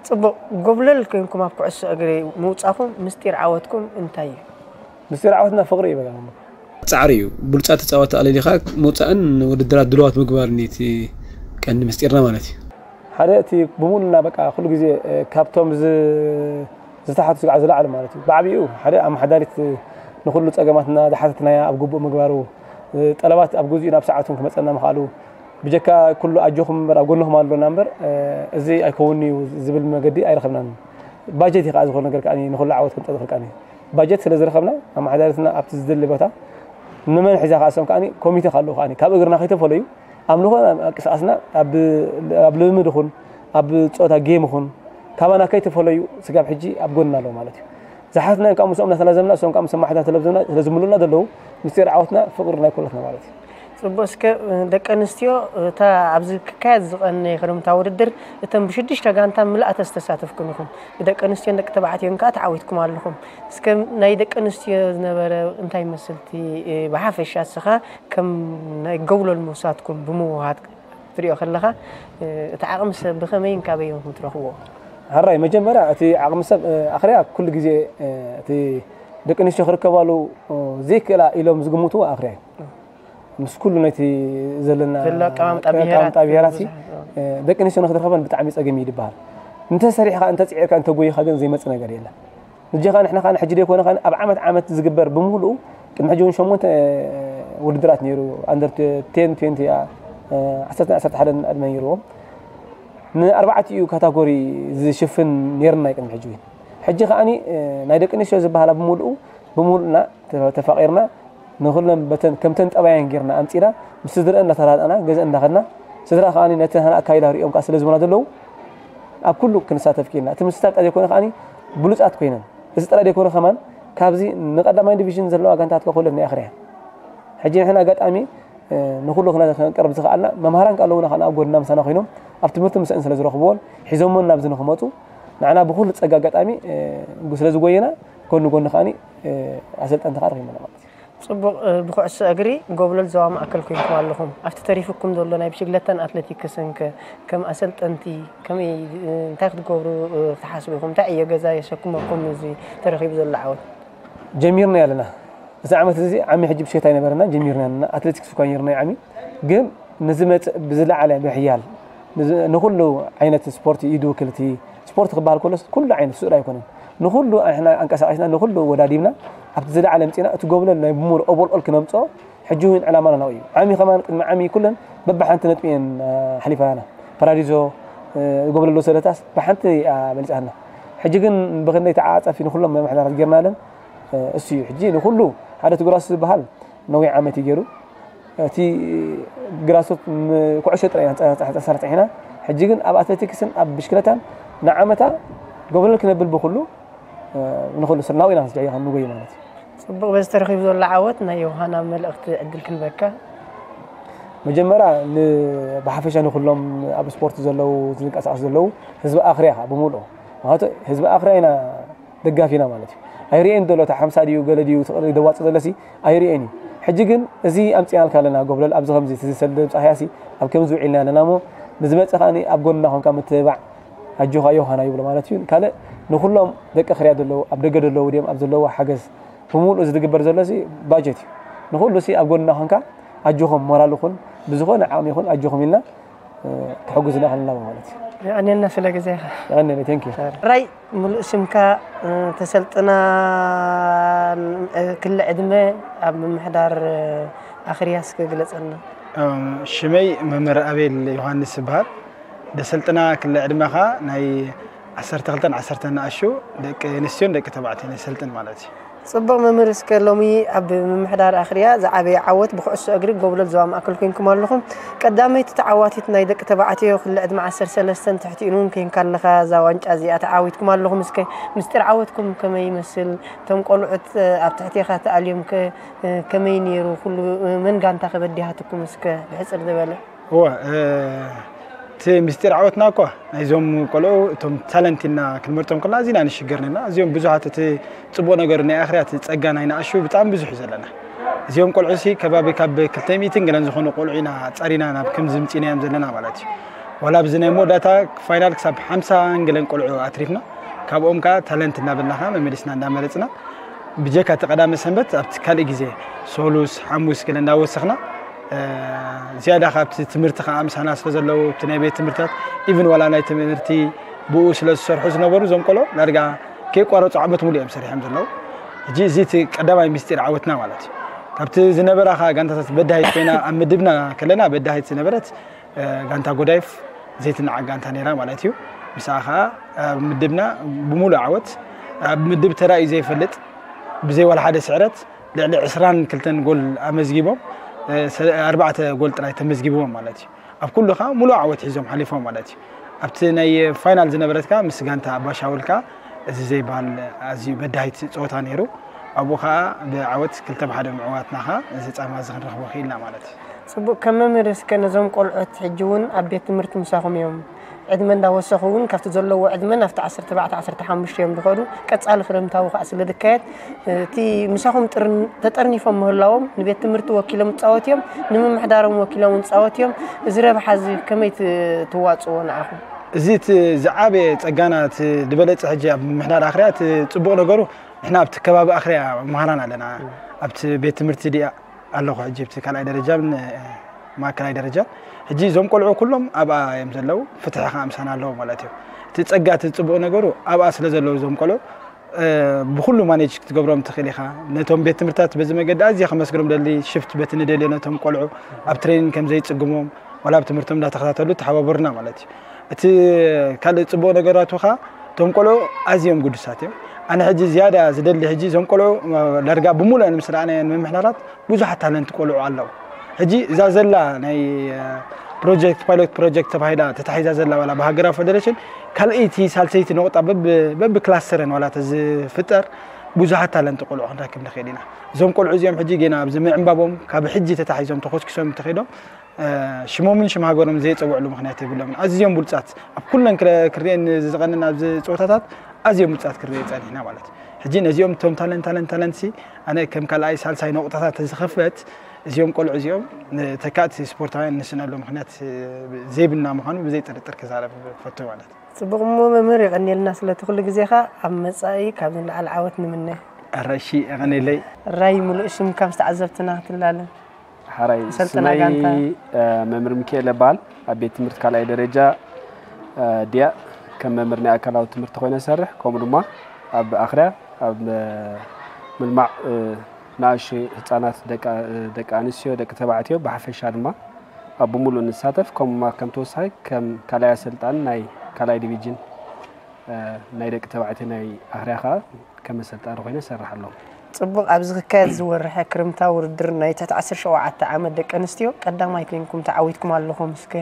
ጽቡቕ፣ ጎብለል ኮንኩም ኣብ ኩዕሶ እግሪ ምውጻኹም ምስጢር ዓወትኩም እንታይ እዩ? ምስጢር ዓወትና ፍቕሪ እዩ በቃ። ጻዕሪ እዩ። ብሉጻት ተጻወትቲ ኣለሊኻ ምውጻእን ንውድድራት ድሉዋት ምግባርን እዩ እቲ ቀንዲ ምስጢርና ማለት እዩ። ሓደ እቲ ብሙሉና በቃ ኩሉ ግዜ፣ እ፣ ካብቶም ዝ-፣ ዝተሓቱ ስግዓ ዝለዓሉ ማለት እዩ። ብዓቢኡ ሓደ ኣመሓዳሪት ንኹሉ ጸገማትና ዝሓተትናያ ኣብ ግቡእ ምግባሩ፣ እ፣ ጠለባት ኣብ ግዜኡን ኣብ ሰዓቱን ክመጸና ምኽኣሉ፣ ብጀካ ኩሉ ኣጆኹም እምበር ኣብ ጎንኹም ኣሎና እምበር፣ እ፣ እዚ ኣይከውንን'ዩ ዝብል መገዲ ኣይረኸብናን። ባጀት እዩ ከኣ ዝኾነ ነገር ከኣ ንኹሉ ዓወት ከምጸእ ዝኽእል ከኣ። ባጀት ስለ ዝረኸብና ኣመሓዳሪትና ኣብቲ ዝድሊ ቦታ ንመን ሒዛ ከኣ እሶም ከኣ ኮሚቴ ካልኡ ከኣ ካብ እግርና ከይተፈለዩ ኣብ ዝኾነ ኣንቀሳቐስና ኣብ ልምምድ ይኹን ኣብ ጸወታ ጌም ይኹን ካባና ከይተፈለዩ ስጋብ ሕጂ ኣብ ጎንና ኣለዉ ማለት እዩ። ዝሓትና እዮም ካብ ምስኦም እናተላዘምና እሶም ካብ ምስኦም ማሕዳ ተለብዘምና ስለ ዝምሉና ዘለዉ ምስጢር ዓወትና ፍቕሪ ናይ ኩላትና ማለት እዩ። ጽቡቅ። እስከ ደቂ ኣንስትዮ እታ ኣብዚ ክካየድ ዝቐነየ ክርምታ ውድድር እተን ብሽዱሽተ ጋንታ ምልኣተ ዝተሳተፍኩም ኢኹም። ብደቂ ኣንስትዮን ደቂ ተባዕትዮን ከኣ ተዓዊትኩም ኣለኹም። እስከ ናይ ደቂ ኣንስትዮ ዝነበረ እንታይ ይመስል እቲ ብሓፈሻ እስኻ ከም ናይ ጎብለል ምውሳድኩም ብምውሃድ ትሪኦ ከለኻ እቲ ዓቕሚ ሰብ ብኸመይን ካበይን ኢኹም ትረኽብዎ? ሕራይ መጀመርያ እቲ ዓቕሚ ሰብ ኣኽርያ ኩሉ ግዜ እቲ ደቂ ኣንስትዮ ክርከባሉ ዘይክእላ ኢሎም ዝግምትዎ ኣኽርያ እዩ። ምስ ኩሉ ነቲ ዘለና ዘሎ ኣቀማምጣ ብሄራት ኣቀማምጣ ብሄራት ብዙሕ፣ እ፣ ደቂ ኣንስትዮ ንክትረኸበን ብጣዕሚ ጸገም እዩ ዝበሃል። እንተሰሪሕኻ እንተጽዒርካ እንተጎይኻ ግን ዘይመጽእ ነገር የለን። ንጀኻ ንሕና ኸዓ ሕጂ ደይኮነ ኸዓ ኣብ ዓመት ዓመት ዝግበር ብምሉኡ ቅድሚ ሕጂ እውን ሸሞንተ ውድድራት ነይሩ። ኣንደር ቴን ትዌንቲ፣ እ፣ ዓሰርተ ዓሰርተ ሓደ ዕድመ ነይርዎም። ንኣርባዕቲኡ ካታጎሪ ዝሽፍን ነይርና እዩ ቅድሚ ሕጂ እውን። ሕጂ ኸዓኒ፣ እ፣ ናይ ደቂ ኣንስትዮ ዝበሃላ ብምሉኡ፣ ብምሉእና ተ-፣ ተፋቒርና ንኹለን በተን ከምተን ጠባየን ጌርና ኣምጺና ምስ ስድረአን እናተራዳእና ገዘ እንዳኸድና ስድራ ከኣ ነቲ ሃና ኣካይዳ ሪኦም ከኣ ስለ ዝበና ዘለዉ ኣብ ኩሉ ክንሳተፍ ኪኢልና። እቲ ምስታፍ ጥራይ ዘይኮነ ከኣ ብሉጻት ኮይነን እዚ ጥራይ ዘይኮነ ከማን ካብዚ ንቀዳማይ ዲቪዥን ዘለዋ ጋንታት ከኹለት ናይ ኣኽርያ ሕጂ ንሕና ኣጋጣሚ ንኹሉ ክነቅርብ ዝኸኣልና መምሃራን ከኣ ኣለዉና ከኣ ኣብ ጎድና ምሳና ኮይኖም ኣብ ትምህርቲ ምስእን ስለ ዝረኽብዎን ሒዞሞን ናብዚ ንክመፁ ንዓና ብኹሉ ፀጋ ኣጋጣሚ ስለ ዝጎየና ጎኒ ጎኒ ከኣ ኣሰልጠንቲ ከኣ ረኺብና ማለት እዩ። ጽቡቕ። ብኩዕሶ እግሪ ጎብለል ዞባ ማእከል ኮይንኩም ኣለኹም። ኣብቲ ተሪፉኩም ዘሎ ናይ ብሽግለታን ኣትለቲክስን ከ ከም ኣሰልጠንቲ ከመይ እንታይ ክትገብሩ ትሓስቡ ኢኹም? እንታይ ዕዮ ገዛ የሰክመኩም እዚ ተረኺቡ ዘሎ ዓወት? ጀሚርና ኣለና። እዚ ዓመት እዚ ዓሚ ሕጂ ብሽታ ኣይነበረና ጀሚርና ኣለና። ኣትሌቲክስ እኳ ነይርና ዓሚ ግን ንዝመጽእ ብዝለዓለ ብሕያል ንዝ-፣ ንኹሉ ዓይነት ስፖርት ኢድ ውክልቲ ስፖርት ክበሃል ከሎስ ኩሉ ዓይነት ስኡል ኣይኮነን። ንኹሉ ኣንሕና ኣንቀሳቒስና ንኹሉ ወዳዲብና ኣብቲ ዝለዓለ ምጺና እቲ ጎብለል ናይ ብምሉእ ኦቨርኦል ክነምጽኦ ሕጂ እውን ዕላማና ናብኡ እዩ። ዓሚ ከማን ቅድሚ ዓሚ ኩለን በብሓንቲ ነጥቢ እየን፣ አ፣ ሓሊፋና። ፓራዲዞ፣ እ፣ ጎብለል ወሰደታስ ብሓንቲ እያ በሊጻና። ሕጂ ግን ብኽንደይ ተዓጻፊ ንኹሎም መምሕዳራት ጌርናለን፣ እ፣ እሱ እዩ። ሕጂ ንኹሉ ሓደ እቲ ግራስ ዝበሃል ነዊሕ ዓመት እዩ ገይሩ። እቲ ግራሶት ን-፣ ኩዕሾ ጥራይ ኢና ንጻ-፣ ንጻ-፣ ንጻ-፣ ንጻ-፣ ጸሒና። ሕጂ ግን ኣብ ኣትሌቲክስን ኣብ ብሽክለታን ንዓመታ ጎብለል ክነብል ብኹሉ፣ እ፣ ንኹሉ ስርናው ኢና ንስድዒ ንጎይ ማለት እዩ። ጽቡቕ፣ በዚ ተረኺቡ ዘሎ ዓወት ናይ ዮሃና መልእኽቲ ዕድል ክንበካ። መጀመርያ ን-፣ ብሓፈሻ ንኹሎም ኣብ ስፖርት ዘለዉ፣ ዝንቀሳቐሱ ዘለዉ ህዝቢ ኣኽርያ ኸኣ ብምልኡ። ምኽንያቱ ህዝቢ ኣኽርያ ኢና ደጋፊና ማለት እዩ። ኣይርእየን ዘሎ፣ እታ ሓምሳ ድዩ፣ ገለ ድዩ፣ ትቕሪ ደዋጽእ ዘለሲ ኣይርእየን እዩ። ሕጂ ግን እዚ ኣምጺኣልካ ኣለና፣ ጎብለል ኣብዚ ከምዚ፣ እዚ ሰልዲ ምጻኽያሲ ኣብ ከምዚ ውዒልና ኣለና እሞ፣ ንዝመጽእ ከኣ ኣብ ጎንና ኮንካ ምትብባዕ፣ ኣጆኻ ዮሃና ይብሎ ማለት እዩ። ካልእ ንኹሎም ደቂ ኣኽርያ ዘለዉ፣ ኣብ ደገ ዘለዉ ድዮም፣ ኣብ ዘለዉ ሓገዝ ብምሉእ እዚ ዝግበር ዘሎሲ ባጀት እዩ። ንኹሉሲ ኣብ ጎንና ኮንካ ኣጆኹም፣ ሞራል ይኹን፣ ብዝኾነ ዓቕሚ ይኹን ኣጆኹም ኢልና፣ እ፣ ክሕግዙና ከለና ማለት እዩ። የቐንየልና ስለ ግዜኻ። የቐንየለይ፣ ቴንክ ዩ። ራይ፣ ምሉእ ስምካ፣ እ፣ ተሰልጥና፣ እ፣ ክሊ ዕድመ ኣብ ምምሕዳር፣ እ፣ ኣኽርያ እስከ ግለጸልና። እ፣ ሽመይ መምህር ኣቤል ዮሃንስ ይበሃል። ደሰልጥና ክሊ ዕድመኻ ናይ ዓሰርተ ክልተን ዓሰርተን ንኣሽቱ ደቂ ኣንስትዮን ደቂ ተባዕትዮን የሰልጥን ማለት እዩ። ጽቡቕ መምህር፣ እስከ ሎሚ ኣብ ምምሕዳር ኣኽርያ ዝዓበየ ዓወት ብኩዕሶ እግሪ ጎብለል ዞባ ማእከል ኮይንኩም ኣለኹም። ቀዳመይቲ ተዓዋቲት ናይ ደቂ ተባዕትዮ ክሊ ዕድመ ዓሰርተ ሰለስተን ትሕቲኡን እውን ኮይንካ ኣለኻ። እዛ ዋንጫ እዚኣ ተዓዊትኩም ኣለኹም። እስከ ምስጢር ዓወትኩም ከመይ ይመስል? እቶም ቆልዑት ኣብ ትሕቴኻ ተኣልዮም ከ ከመይ ነይሩ? ኩሉ መን ጋንታ ከ በዲሃትኩም? እስከ ብሕጽር ዝበለ። እወ፣ እ፣ እቲ ምስጢር ዓወትና እኳ ናይዞም ቆልዑ እቶም ታለንት ኢልና ክንመርጦም ከለና ኣዚና ንሽገር ነና። እዚኦም ብዙሓት እቲ ጽቡቕ ነገር ናይ ኣኽርያ እቲ ጸጋ ናይ ንኣሽቱ ብጣዕሚ ብዙሕ እዩ ዘለና። እዚኦም ቆልዑ ሲ ከባቢ ካብ ክልተ ሚእትን ገለን ዝኾኑ ቆልዑ ኢና ጸሪና ናብ ከምዚ ምጺናዮም ዘለና ማለት እዩ። ዋላ ኣብዚ ናይ መወዳእታ ፋይናል ክሳብ ሓምሳ ገለን ቆልዑ ኣትሪፍና። ካብኦም ከኣ ታለንት እናበልና ከኣ መመሊስና እናመረጽና ብጀካ እቲ ቀዳመ ሰንበት ኣብቲ ካልእ ግዜ ሰሉስ፣ ሓሙስ ገለ እናወሰኽና፣ እ፣ ዝያዳ ካብቲ ትምህርቲ ከኣ ምሳና ስለ ዘለዉ፣ እቲ ናይ ቤት ትምህርትታት፣ ኢቭን ዋላ ናይ ትምህርቲ ብኡ ስለ ዝሰርሑ ዝነበሩ፣ እዞም ቆልዑ ዳርጋ ከየቋረጹ ዓመት ሙሉእ እዮም ሰሪሖም ዘለዉ። ሕጂ እዚ እቲ ቀዳማይ ምስጢር ዓወትና ማለት እዩ። ካብቲ ዝነበራ ከኣ ጋንታታት በዳሂት ኮይና ኣብ ምድብና ከለና በዳሂት ዝነበረት፣ እ፣ ጋንታ ጎዳይፍ ዘይትነዓቕ ጋንታ ነይራ ማለት እዩ። ምስኣ ከኣ ኣብ ምድብና ብምሉእ ዓወት ኣብ ምድብ ተራእዩ ዘይፈልጥ ብዘይ ዋላ ሓደ ስዕረት ልዕሊ ዕስራን ክልተን ጎል ኣመዝጊቦም፣ እ፣ ሰ-፣ ኣርባዕተ ጎል ጥራይ ተመዝጊብዎም ማለት እዩ። ኣብ ኩሉ ከዓ ሙሉእ ዓወት ሒዞም ሓሊፎም ማለት እዩ። ኣብቲ ናይ ፋይናል ዝነበረት ከዓ ምስ ጋንታ ኣባሻውል ከዓ እዚ ዘይበሃል ኣዝዩ በዳሂት ፀወታ ነይሩ። ኣብኡ ከዓ ብዓወት ክልተ ብሓደ ምዕዋትና ከዓ እዚ ፃማ እዚ ክንረኽቦ ክኢልና ማለት እዩ። ጽቡቕ። ከም መምህር እስከ ነዞም ቆልዑት ሕጂ እውን ኣብ ቤት ትምህርቲ ምሳኹም እዮም። ዕድመ እንዳወሰኹ እውን ካብቲ ዘለዎ ዕድመ ናብቲ ዓሰርተ ኣርባዕተ ዓሰርተ ሓሙሽተ እዮም ዝኸዱ። ቀጻሊ ክረምታዊ ከዓ ስለ ዝካየድ፣ እቲ ምሳኹም ጥርን-፣ ተጠርኒፎም ምህላዎም ንቤት ትምህርቲ ወኪሎም ይጻወት እዮም፣ ንምምሕዳሮም ወኪሎም እውን ይጻወት እዮም። እዚ ረብሓ እዚ ከመይ ት-፣ ትዋጽዎ ንዓኹም? እዚ እቲ ዝዓበየ ጸጋና፣ እቲ ዝበለጸ ሕጂ ኣብ ምምሕዳር ኣኽርያ እቲ ጽቡቕ ነገሩ፣ ንሕና ኣብቲ ከባቢ ኣኽርያ መሃራን ኣለና። ኣብቲ ቤት ትምህርቲ ድኣ ኣለኹ ሕጂ ኣብቲ ካልኣይ ደረጃን፣ እ፣ ማእከላይ ደረጃን። ሕጂ እዞም ቆልዑ ኩሎም ኣብኣ እዮም ዘለዉ፣ ፍትሒ ከኣ ምሳና ኣለዉ ማለት እዩ። እቲ ጸጋ፣ እቲ ጽቡቕ ነገሩ ኣብኣ ስለ ዘለዉ እዞም ቆልዑ፣ እ፣ ብኹሉ ማኔጅ ክትገብሮም ትኽእል ኢኻ። ነቶም ቤት ትምህርትታት በዚ መገዲ ኣዝየ ከመስግኖም ደሊ፣ ሽፍት በቲ ንደልዮ ነቶም ቆልዑ ኣብ ትሬኒንግ ከም ዘይጽግሞም፣ ዋላ ኣብ ትምህርቶም እንዳተኸታተሉ ተሓባበሩና ማለት እዩ። እቲ ካልእ ጽቡቕ ነገራቱ ኸኣ እቶም ቆልዑ ኣዝዮም ግዱሳት እዮም። ኣነ ሕጂ ዝያዳ ዝደሊ ሕጂ እዞም ቆልዑ፣ እ፣ ዳርጋ ብምሉአን ምስ ረኣናየን ምምሕዳራት ብዙሓት ታለንት ቆልዑ ኣለዉ። ሕጂ እዛ ዘላ ናይ፣ እ፣ ፕሮጀክት፣ ፓይሎት ፕሮጀክት ተባሂላ ተታሒዛ ዘላ ዋላ ብሃገራዊ ፌደሬሽን ካልኣይቲ ሳልሰይቲ ነቑጣ በብ-፣ በብክላስተረን ዋላ ተዝፍጠር ብዙሓት ታለንት ቆልዑ ክንረክብ ንኽእል ኢና። እዞም ቆልዑ እዚኦም ሕጂ ጌና ኣብዚ ምዕንባቦም ካብ ሕጂ ተታሒዞም ተኾስኪሶም እንተኸይዶም፣ እ፣ ሽሞምን ሽም ሃገሮም ዘየጸውዕሉ ምኽንያት የብሎምን። ኣዝዮም ብሉጻት፣ ኣብ ኩለን ክረ-፣ ክርእየን ዝቐንን ኣብዚ ጸወታታት ኣዝዮም ብሉጻት ክርእየ ጸኒሕና ማለት እዩ። ሕጂ ነዚኦም እቶም ታለንት፣ ታለንት፣ ታለንት ሲ ኣነ ከም ካልኣይ ሳልሳይ ነቑጣታት ተዝኸፈት እዚኦም ቆልዑ እዚኦም ንተካእቲ ስፖርታውያን ንስእነሉ ምኽንያት፣ እ፣ ዘይብልና ምዃኑ ብዘይ ጥርጥር ክዛረብ ፈቱ ማለት እዩ። ጽቡቕ እሞ መምህር የቐንየልና ስለቲ ኩሉ ግዜኻ። ኣብ መጻኢ ካብዚ ንላዕሊ ዓወት ንምነ። ኣረ እሺ፣ የቐንየለይ። ራይ ምሉእ ሽምካ ምስ ተዓዘብትና ክትላለ። ሓራይ ሰልጠና ስመይ፣ ጋንታ። እ፣ መምህር ሚካኤል እበሃል። ኣብ ቤት ትምህርቲ ካልኣይ ደረጃ፣ እ፣ ዲያእ ከም መምህር ናይ ኣካላዊ ትምህርቲ ኮይነ እሰርሕ፣ ከምኡ ድማ ኣብ ኣኽርያ ኣብ፣ እ፣ ምልማዕ፣ እ፣ ንኣሽቱ ህጻናት ደቂ፣ እ፣ ደቂ ኣንስትዮ፣ ደቂ ተባዕትዮ ብሓፈሻ ድማ ኣብ ብምሉእ ንሳተፍ፣ ከምኡ ድማ ከም ተወሳኺ ከም ካልኣይ ኣሰልጣኒ ናይ ካልኣይ ዲቪዥን፣ እ፣ ናይ ደቂ ተባዕትዮ ናይ ኣኽርያ ኸኣ ከም ኣሰልጣኒ ኮይነ እሰርሕ ኣለኹ። ጽቡቕ፣ ኣብዚ ክካየድ ዝወርሐ ክርምታዊ ውድድር ናይ ትሕቲ ዓሰርተ ሸውዓተ ዓመት ደቂ ኣንስትዮ ቀዳማይ ኮይንኩም ተዓዊትኩም ኣለኹም። እስከ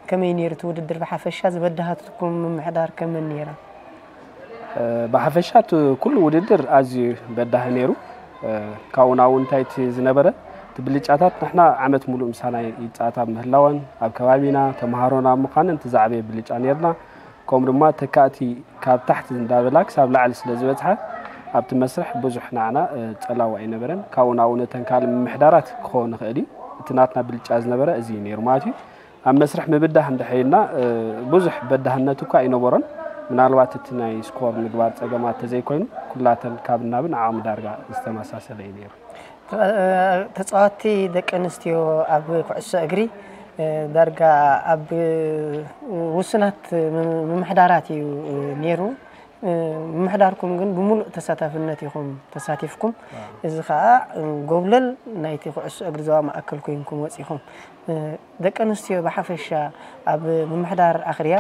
ከመይ ነይሩ እቲ ውድድር ብሓፈሻ? ዝበዳሃትኩም ምምሕዳር ከመን ነይራ? እ፣ ብሓፈሻ እቲ ኩሉ ውድድር ኣዝዩ በዳሂ ነይሩ። እ፣ ካብኡ ናብኡ እንታይ እቲ ዝነበረ፣ እቲ ብልጫታት ንሕና ዓመት ሙሉእ ምሳና ይጻወታ ምህላወን፣ ኣብ ከባቢና ተምሃሮና ምዃነን እቲ ዝዓበየ ብልጫ ነይርና። ከምኡ ድማ ተካእቲ ካብ ታሕቲ እንዳበላ ክሳብ ላዕሊ ስለ ዝበጽሓ፣ ኣብቲ መስርሕ ብዙሕ ንዓና፣ እ፣ ጸላዊ ኣይነበረን። ካብኡ ናብኡ ነተን ካልእ ምምሕዳራት ክኸውን ይኽእል እዩ። እቲ ናትና ብልጫ ዝነበረ እዚ እዩ ነይሩ ማለት እዩ። ኣብ መስርሕ ምብዳህ እንድሕር ኢልና፣ እ፣ ብዙሕ በዳህነት እኳ ኣይነበሮን። ምናልባት እቲ ናይ ስኮር ምግባር ጸገማት ተዘይኮይኑ፣ ኩላተን ካብ ናብን ዓቕሚ ዳርጋ ዝተመሳሰለ እዩ ነይሩ። ተ-፣ ተጻወትቲ ደቂ ኣንስትዮ ኣብ ኩዕሶ እግሪ፣ እ፣ ዳርጋ ኣብ ውሱናት ም-፣ ምምሕዳራት እዩ፣ እ፣ ነይሩ። እ፣ ምምሕዳርኩም ግን ብምሉእ ተሳታፍነት ኢኹም ተሳቲፍኩም። ዋው። እዚ ኸኣ፣ እ፣ ጎብለል ናይቲ ኩዕሶ እግሪ ዞባ ማእከል ኮይንኩም ወጺኹም። እ፣ ደቂ ኣንስትዮ ብሓፈሻ ኣብ ምምሕዳር ኣኽርያ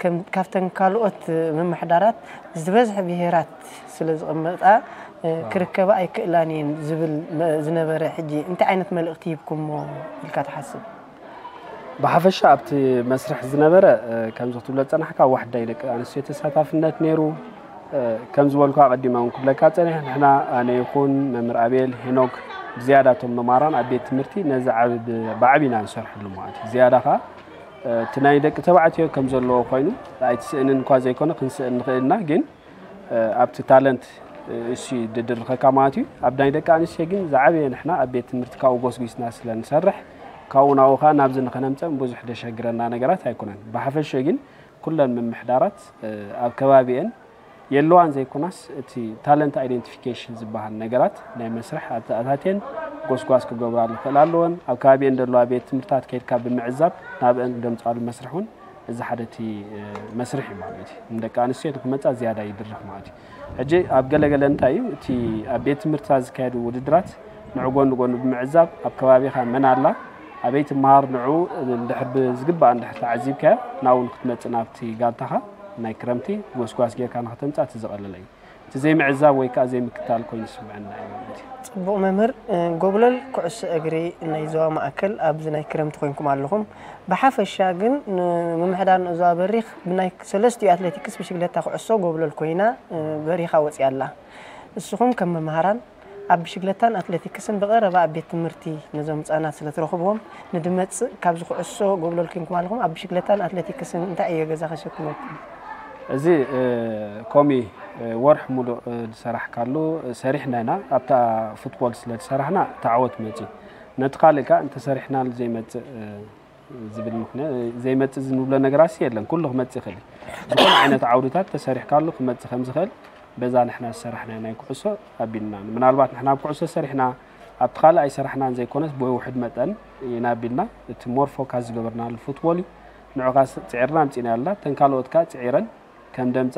ከም፣ ካብተን ካልኦት ምምሕዳራት ዝበዝሐ ብሄራት ስለ ዝቕመጣ፣ እ፣ ዋው። ክርከባ ኣይክእላን እየን ዝብል መ-፣ ዝነበረ፣ ሕጂ እንታይ ዓይነት መልእኽቲ ሂብኩሞ ኢልካ ትሓስብ? ብሓፈሻ ኣብቲ መስርሕ ዝነበረ፣ እ፣ ከምዚ ክትብሎ ዝጸናሕካ ዋሕዳይ ደቂ ኣንስትዮ ተሳታፍነት ነይሩ። እ፣ ከም ዝበልኩ ኣቐዲመ እውን ክብለካ ጸኒሐ፣ ንሕና ኣነ ይኹን መምህር ኣቤል፣ ሄኖክ፣ ብዝያዳ እቶም መማራን ኣብ ቤት ትምህርቲ ነዚ ዓቢ ብ-፣ ብዓቢ ኢና ንሰርሐሉ ማለት እዩ። ዝያዳ ከኣ፣ እ፣ እቲ ናይ ደቂ ተባዕትዮ ከም ዘለዎ ኮይኑ ኣይትስእንን እኳ ዘይኮነ ክንስእን ንኽእል ኢና፣ ግን፣ እ፣ ኣብቲ ታለንት፣ እ፣ እሱ እዩ ድድርኸካ ማለት እዩ። ኣብ ናይ ደቂ ኣንስትዮ ግን ዝዓበየ ንሕና ኣብ ቤት ትምህርቲ ካብኡ ጎስጒስና ስለ ንሰርሕ፣ ካብኡ ናብኡ ከኣ ናብዚ ንኸነምጽእን ብዙሕ ደሸግረና ነገራት ኣይኮነን። ብሓፈሽኡ ግን ኩለን ምምሕዳራት፣ እ፣ ኣብ ከባቢኤን የለዋን ዘይኮናስ፣ እቲ ታለንት ኣይደንቲፊኬሽን ዝበሃል ነገራት ናይ መስርሕ ኣተኣታትየን ጎስጓስ ክገብራሉ ክኽእላ ኣለወን። ኣብ ከባቢኤን ዘለዋ ቤት ትምህርታት ከይድካ ብምዕዛብ ናብአን ደምጻሉ መስርሕ እውን እዚ ሓደ እቲ፣ እ፣ መስርሕ እዩ ማለት እዩ። ንደቂ ኣንስትዮ እቲ ክመጻ ዝያዳ ይድርኽ ማለት እዩ። ሕጂ ኣብ ገለገለ እንታይ እዩ፣ እቲ ኣብ ቤት ትምህርትታት ዝካየዱ ውድድራት ንዑ ጎኒ ጎኒ ብምዕዛብ ኣብ ከባቢኻ መን ኣላ፣ ኣበይ ትመሃር፣ ንዑ እንድሕር ብዝግባእ እንድሕር ተዓዚብካዮ ናብኡ ንክትመጽእ ናብቲ ጋንታኻ ናይ ክረምቲ ጎስጓስ ጌርካ ንክተምጽእ እቲ ዝቐለለ እዩ። ዘይምዕዛብ ወይ ከዓ ዘይምክታል ኮይኑ ይስምዐና እዩ ማለት እዩ። ጽቡቕ መምህር፣ እ፣ ጎብለል ኩዕሶ እግሪ ናይ ዞባ ማእከል ኣብዚ ናይ ክረምቲ ኮይንኩም ኣለኹም። ብሓፈሻ ግን ንምምሕዳር ንእዞባ በሪኽ ብናይ ሰለስቲኡ ኣትሌቲክስ ብሽግለታ ኩዕሶ ጎብለል ኮይና፣ እ፣ በሪኻ ወጺኣ ኣላ። ንስኹም ከም መምሃራን ኣብ ብሽግለታን ኣትሌቲክስን ብቐረባ ኣብ ቤት ትምህርቲ ነዞም ህጻናት ስለ ትረኽብዎም ንድመጽእ ካብዚ ኩዕሶ ጎብለል ኮይንኩም ኣለኹም ኣብ ብሽግለታን ኣትሌቲክስን እንታይ ዕዮ ገዛ ከሸክመኩም? እዚ፣ እ፣ ኮሚ፣ እ፣ ወርሒ ሙሉእ፣ እ፣ ዝሰራሕካሉ፣ እ፣ ሰሪሕና ኢና። ኣብታ ፉትቦል ስለ ዝሰራሕና እቲ ዓወት መጺኡ። ነቲ ካልእ ከኣ እንተሰሪሕናሉ ዘይመጽእ፣ እ፣ ዝብል ምኽንያት፣ እ፣ ዘይመጽእ ዝንብሎ ነገራት የለን። ኩሉ ክመጽእ ይኽእል እዩ። ዝኾነ ዓይነት ዓውድታት ተሰሪሕካሉ ክመጽእ ከም ዝኽእል በዛ ንሕና ዝሰራሕና ናይ ኩዕሶ ኣቢልና። ምናልባት ንሕና ኣብ ኩዕሶ ሰሪሕና ኣብቲ ካልእ ኣይሰራሕናን ዘይኮነስ ብውሕድ መጠን ኢና ኣቢልና። እቲ ሞር ፎካስ ዝገበርናሉ ፉትቦል እዩ። ንዑ ከኣ ጽዒርና ኣምጺእና ኣለና። እተን ካልኦት ከኣ ጽዒረን ከም ደምጻ፣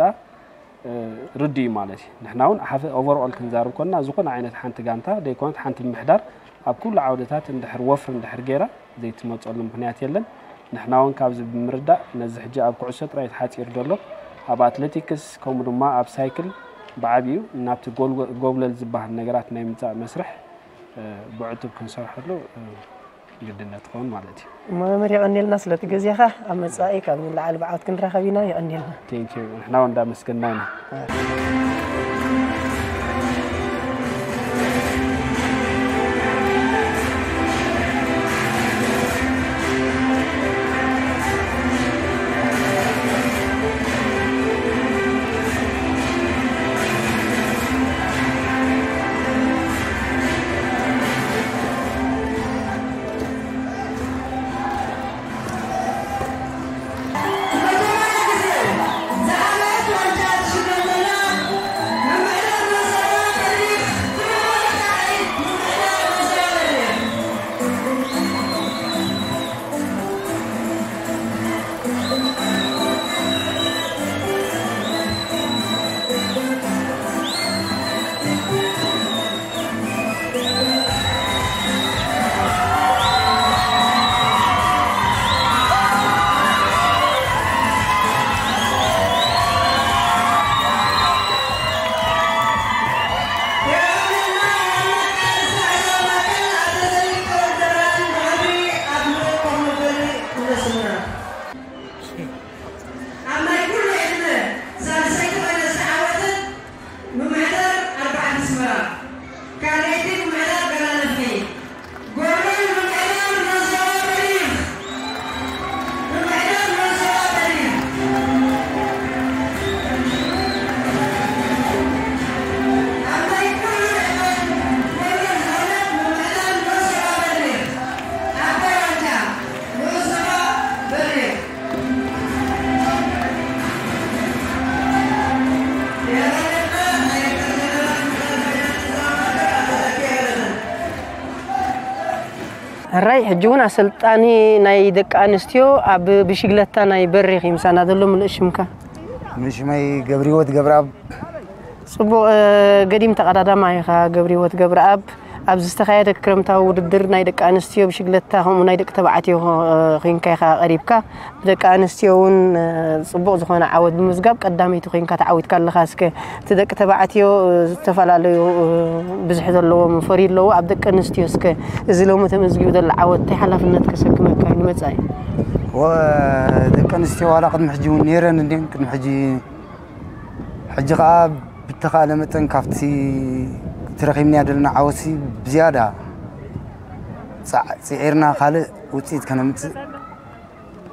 እ፣ ርዱእ እዩ ማለት እዩ። ንሕና እውን ሓፈ-፣ ኦቨርኦል ክንዛርብ ኮንና ዝኾነ ዓይነት ሓንቲ ጋንታ ዘይኮነት ሓንቲ ምምሕዳር ኣብ ኩሉ ዓውድታት እንድሕር ወፍሪ እንድሕር ገይራ ዘይትመጸሉ ምኽንያት የለን። ንሕና እውን ካብዚ ብምርዳእ ነዚ ሕጂ ኣብ ኩዕሶ ጥራይ ተሓጺሩ ዘሎ ኣብ ኣትሌቲክስ ከምኡ ድማ ኣብ ሳይክል ብዓቢኡ ናብቲ ጎልጎ-፣ ጎብለል ዝበሃል ነገራት ናይ ምምጻእ መስርሕ፣ እ፣ ብዕቱብ ክንሰርሐሉ፣ እ፣ ግድነት ትኸውን ማለት እዩ። እሞ መምህር የቐንየልና ስለቲ ግዜኻ። ኣብ መጻኢ ካብ ንላዓሊ ብዓወት ክንራኸብ ኢና። የቐንየልና። ቴንክ ዩ። ንሕና እውን እንዳመስገንና ኢና። ኣብ ናይ ኩሉ ዕድመ ሳልሰይቲ ኮይና ዝተዓወተት ምምሕዳር ኣርባዕተ ኣስመራ፣ ካልኣይቲ ምምሕዳር ገላ ነፍሒ፣ ጎብለል ምምሕዳር ዞባ በሪኽ፣ ምምሕዳር ዞባ በሪኽ። ኣብ ናይ ኩሉ ዕድመ ጎብለል ዝኾነት ምምሕዳር ዞባ በሪኽ፣ ዓባይ ዋንጫ ዞባ በሪኽ። ሕራይ፣ ሕጂ እውን ኣሰልጣኒ ናይ ደቂ ኣንስትዮ ኣብ ብሽግለታ ናይ በሪኽ እዩ ምሳና ዘሎ። ምሉእ ሽምካ? ምሉእ ሽመይ ገብረህይወት ገብረኣብ። ጽቡቕ፣ እ፣ ገዲም ተቐዳዳማይ ኢኻ ገብረህይወት ገብረኣብ። ኣብዚ ዝተኻየደ ክረምታዊ ውድድር ናይ ደቂ ኣንስትዮ ብሽግለታ ከምኡ ናይ ደቂ ተባዕትዮ፣ እ፣ ኮይንካ ኢኻ ቀሪብካ። ብደቂ ኣንስትዮ እውን፣ እ፣ ጽቡቕ ዝኾነ ዓወት ብምዝጋብ ቀዳመይቲ ኮይንካ ተዓዊትካ ኣለኻ። እስከ እቲ ደቂ ተባዕትዮ፣ እ፣ ዝተፈላለዩ፣ እ፣ ብዝሒ ዘለዎም ፈርዩ ኣለዎ። ኣብ ደቂ ኣንስትዮ እስከ እዚ ሎሚ ተመዝጊቡ ዘሎ ዓወት እንታይ ሓላፍነት ከሰክመካ እዩ ንመጻኢ? ወ-፣ ደቂ ኣንስትዮ ዋላ ቅድሚ ሕጂ እውን ነይረን እንድየን። ቅድሚ ሕጂ፣ ሕጂ ኸኣ ብተኻእለ መጠን ካብቲ እቲ ረኺብናዮ ዘለና ዓወትሲ ብዝያዳ ጻዕ-፣ ጽዒርና ካልእ ውጽኢት ከነምጽእ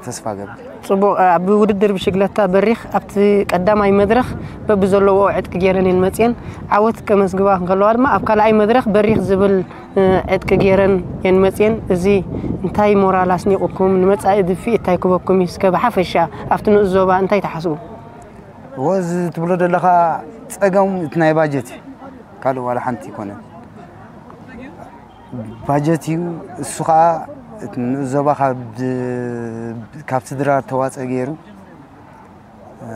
ተስፋ እገብር። ጽቡቕ፣ ኣብ ውድድር ብሽግለታ በሪኽ ኣብቲ ቀዳማይ መድረኽ በብዘለዎ ዕጥቂ ገይረን እየን መጽየን። ዓወት ከመዝግባ እንከለዋ ድማ ኣብ ካልኣይ መድረኽ በሪኽ ዝብል፣ እ፣ ዕጥቂ ገይረን እየን መጽየን። እዚ እንታይ ሞራል ኣስኒቑኩም? ንመጻኢ ድፍኢት እንታይ ክበኩም እዩ? እስከ ብሓፈሻ ኣብቲ ንኡስ ዞባ እንታይ ትሓስቡ? እዎ፣ እዚ ትብሎ ዘለኻ ጸገም እቲ ናይ ባጀት እዩ። ካልእ ዋላ ሓንቲ ኣይኮነን። ባጀት እዩ። እሱ ኸኣ እቲ ንኡስ ዞባ ካብ፣ ካብቲ ድራር ተዋጽኦ ገይሩ፣ እ፣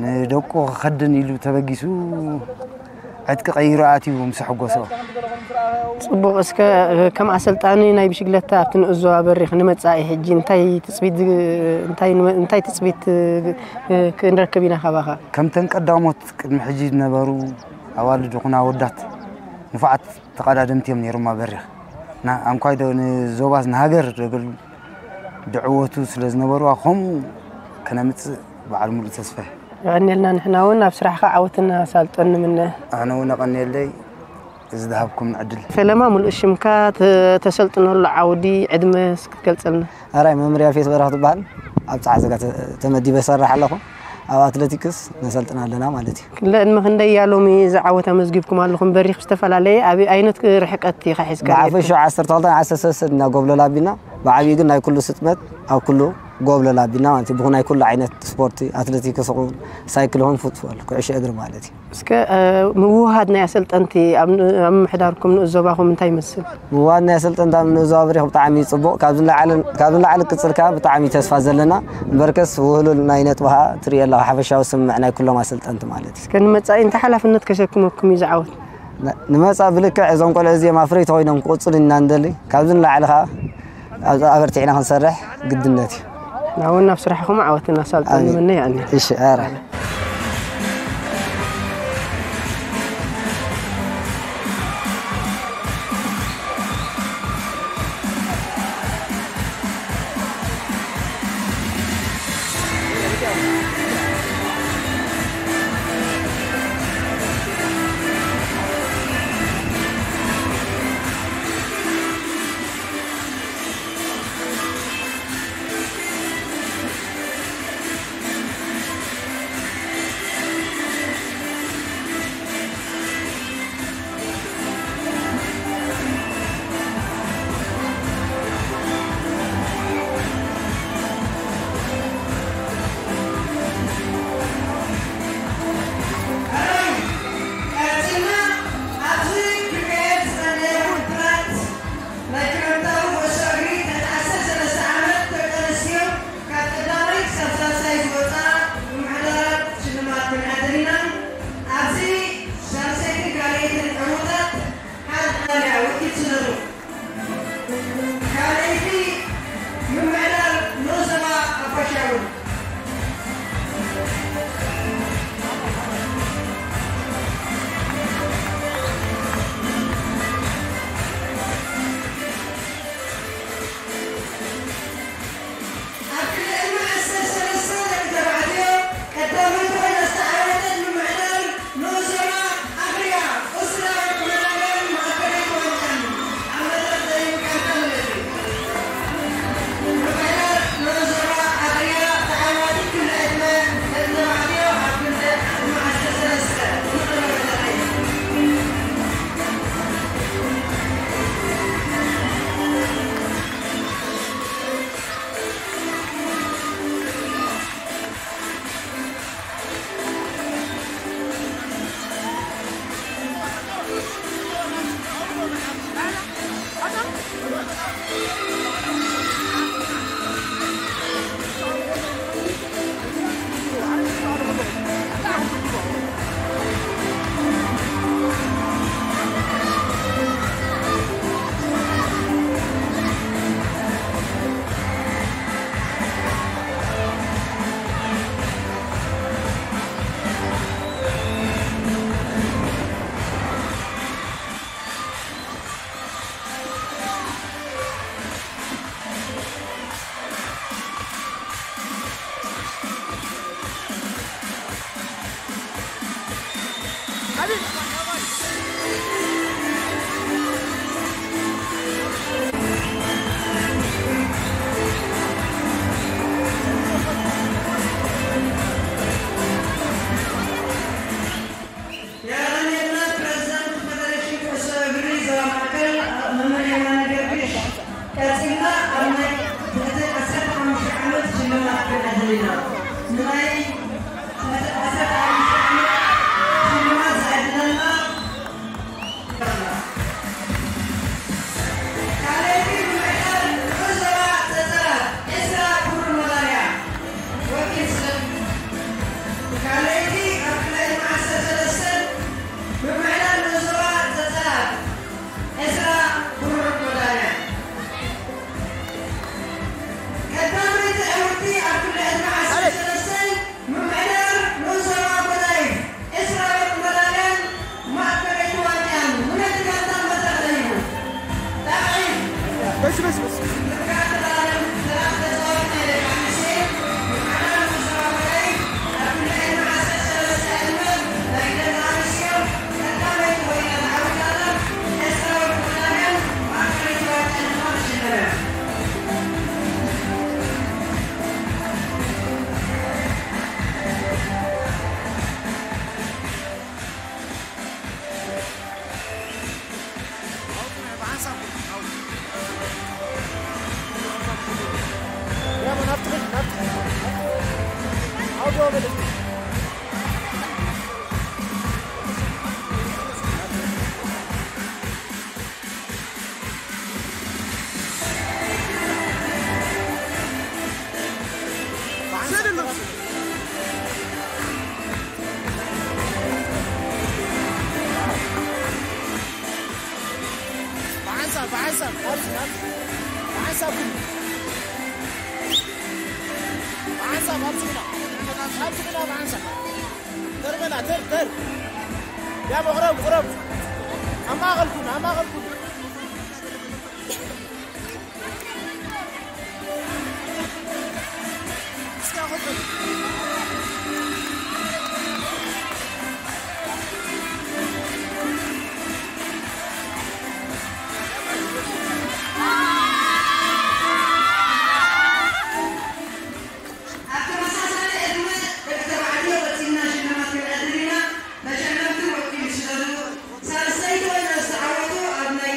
ንደቁ ክኸድን ኢሉ ተበጊሱ ዕጥቂ ቀይሩ ኣትዩ ምስ ሕጎሶ። ጽቡቕ። እስከ ከም ኣሰልጣኒ ናይ ብሽግለታ ኣብቲ ንእዞ ኣበሪኽ ንመጻኢ ሕጂ እንታይ ትጽቢት ዝ-፣ እንታይ ንመ-፣ እንታይ ትጽቢት ክንረክብ ኢና ካባኻ? ከምተን ቀዳሞት ቅድሚ ሕጂ ዝነበሩ ኣዋልድ ይኹና ወዳት ንፉዓት ተቐዳደምቲ እዮም ነይሮም ኣበሪኽ። ና-፣ ኣንኳይ ዶ ንዞባስ ንሃገር ዘገልግሉ ድዕወቱ ስለ ዝነበርዋ ከምኡ ከነምጽእ በዓል ሙሉእ ተስፋ። የቐንየልና። ንሕና እውን ኣብ ስራሕኻ ዓወትን ኣሳልጦን ንምነ። ኣነ እውን ኣቐንየለይ እዚ ዝሃብኩም ዕድል። ፈለማ ሙሉእ ሽምካ፣ ተ-፣ ተሰልጥነሉ ዓውዲ፣ ዕድመ እስኪ ትገልጸልና? ኣራይ መምርያ ፌት በረኻ ትበሃል። ኣብ ጸዓዘጋ ተ-፣ ተመዲበ እሰርሕ ኣለኹ። ኣብ ኣትሌቲክስ ነሰልጥን ኣለና ማለት እዩ። ክለ ዕድመ ክንደይ እያ ሎሚ እዚ ዓወት ኣመዝጊብኩም ኣለኹም? በሪኽ ዝተፈላለየ ኣብ ዓይነት ርሕቀት ኢኻ ሒዝካ ብሓፈሽኡ ኔርካ? ዓሰርተ ክልተ ዓሰርተ ሰለስተ እና ጎብለል ኣቢና፣ ብዓብዩ ግን ናይ ኩሉ ስጥመት ኣብ ኩሉ ጎብለል ኣቢና ማለት እዩ። ብኹ ናይ ኩሉ ዓይነት ስፖርት፣ ኣትሌቲክስ ይኹን፣ ሳይክል ይኹን፣ ፉትቦል፣ ኩዕሾ እግሪ ማለት እዩ። እስከ፣ እ፣ ምውህሃድ ናይ ኣሰልጠንቲ ኣብ ን-፣ ኣብ ምምሕዳርኩም ንኡስ ዞባኹም እንታይ ይመስል? ምውሃድ ናይ ኣሰልጠንቲ ኣብ ንኡስ ዞባ በሪኽ ብጣዕሚ እዩ ጽቡቕ። ካብዚ ንላዕሊ፣ ካብዚ ንላዕሊ ክቅጽል ከኣ ብጣዕሚ ተስፋ ዘለና። እምበርከስ ውህሉል ናይ ነጥቢ ከኣ ትርእዮ ኣለኻ፣ ሓፈሻዊ ስምምዕ ናይ ኩሎም ኣሰልጠንቲ ማለት እዩ። እስከ ንመጻኢ እንታይ ሓላፍነት ከሸክመኩም እዩ ዝዓወት? ን-፣ ንመጻኢ ብልክዕ እዞም ቆልዑ እዚኦም ኣፍረይቲ ኮይኖም ክቕጽሉ ኢና ንደሊ። ካብዚ ንላዕሊ ከኣ ኣብዚ ኣበርቲዕና ክንሰርሕ ግድነት እዩ። ናውን ናብ ስራሕኹም ዓወትን ኣሳልጦን ኣሜን። ንምነ። ይኣኒ። እሺ፣ ኣረ። ቀጺልና ኣብዚ ክካየድ ዝጸንሐ ውድድራት ናይ ክረምታዊ ኩዕሶ እግሪ ትሕቲ ዓሰርተ ሰለስተ ዓመት ደቂ ኣንስትዮ ካብ ቀዳማይ ክሳብ ሳልሳይ ዝወጻ ምምሕዳራት ሽልማት ክንዕድል ኢና። ኣብዚ ሳልሰይቲ ካልኣይትን ዕዉታት ሓደ ማልያ ወኪል ስለሩ። ካልኣይቲ ምምሕዳር ኖዘባ ኣባሻውል። ኣብ ክልተ ዓሰርተ ሰለስተ ደቂ ተባዕትዮ ቀዳመይቲ ኮይና ዝተዓወተት ምምሕዳር ንኡስ ዞባ ኣፍሪቃ፣ ኡስራ መናገር ማእከለይቲ ዋንጫን ኣብ መድረኽ ደይቡ ካርታ መለዩ። ምምሕዳር ንኡስ ዞባ ኣፍሪቃ ተዓዋቲ ክልተ ዕድመ ደቂ ተባዕትዮ ኣብ ክልተ ዓሰርተ ሰለስተ ዝቐረበ ተራእዩ። የቐንየልና ፕረዚዳንት ፈደሬሽን ኩዕሶ እግሪ ዞባ ማእከል መምህር የማነ ገርግሽ። ቀጺልና ኣብ ናይ ትሕቲ ዓሰርተ ሓሙሽተ ዓመት ሽልማት ክንዕድል ኢና። ንናይ ትሕቲ ዓሰርተ ሓሙሽተ ዓመት ሽልማት ዝዕድለና ካልኣይቲ ምምሕዳር ንኡስ ዞባ ዕስራ ክቡር መዳልያ ወኪል ስለ-፣ ካልኣይቲ ኣብ ክልተ ዓሰርተ ሰለስተ ምምሕዳር በስ በስ በስ። ብሓንሳብ፣ ብሓንሳብ፣ ኣብዚ፣ ኣብዚ፣ ብሓንሳብ ኩሉ። ብሓንሳብ ኣብዚ ግና። ኣብዚ ግና ብሓንሳብ። ተር በላ፣ ተር፣ ተር። ያ፣ መቕረብ፣ ቁረብ። ኣብ ማእኸል ኩን፣ ኣብ ማእኸል ኩን። ኣብ ተመሳሳሊ ዕድመ ደቂ ተባዕትዮ ቀጺልና ሽልማት ክንዕድል ኢና። ተሸለምቲ ወኪል ሽለሉ ሳልሰይቲ ኮይና ዝተዓወቱ ኣብ ናይ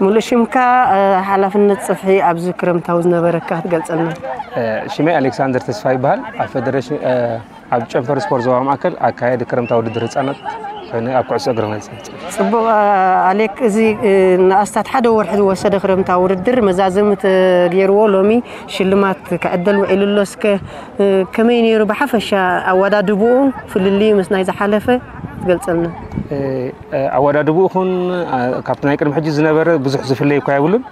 ሙሉእ ሽምካ፣ ሓላፍነት ጽፍሒ ኣብዚ ክረምታዊ ዝነበረካ ክትገልጸልና? ሽመይ ኣሌክሳንደር ተስፋ ይበሃል። ኣብ ፌደሬሽን ኣብ ጨንፈር ስፖርት ዞባ ማእከል ኣካየዲ ክረምታዊ ውድድር ህጻናት ኮይኑ ኣብ ኩዕሶ እግሪ ነጽ ጽቡቕ። ኣሌክ፣ እዚ ንኣስታት ሓደ ወርሒ ዝወሰደ ክረምታዊ ውድድር መዛዘሚ ተገይርዎ ሎሚ ሽልማት ክዕደል ውዒሉ ኣሎ። እስከ ከመይ ነይሩ ብሓፈሻ ኣወዳድብኡ፣ ፍልልዩ ምስ ናይ ዝሓለፈ ትገልጸልና? ኣወዳድብኡ ኹን ካብቲ ናይ ቅድሚ ሕጂ ዝነበረ ብዙሕ ዝፍለይ እኳ የብሉን።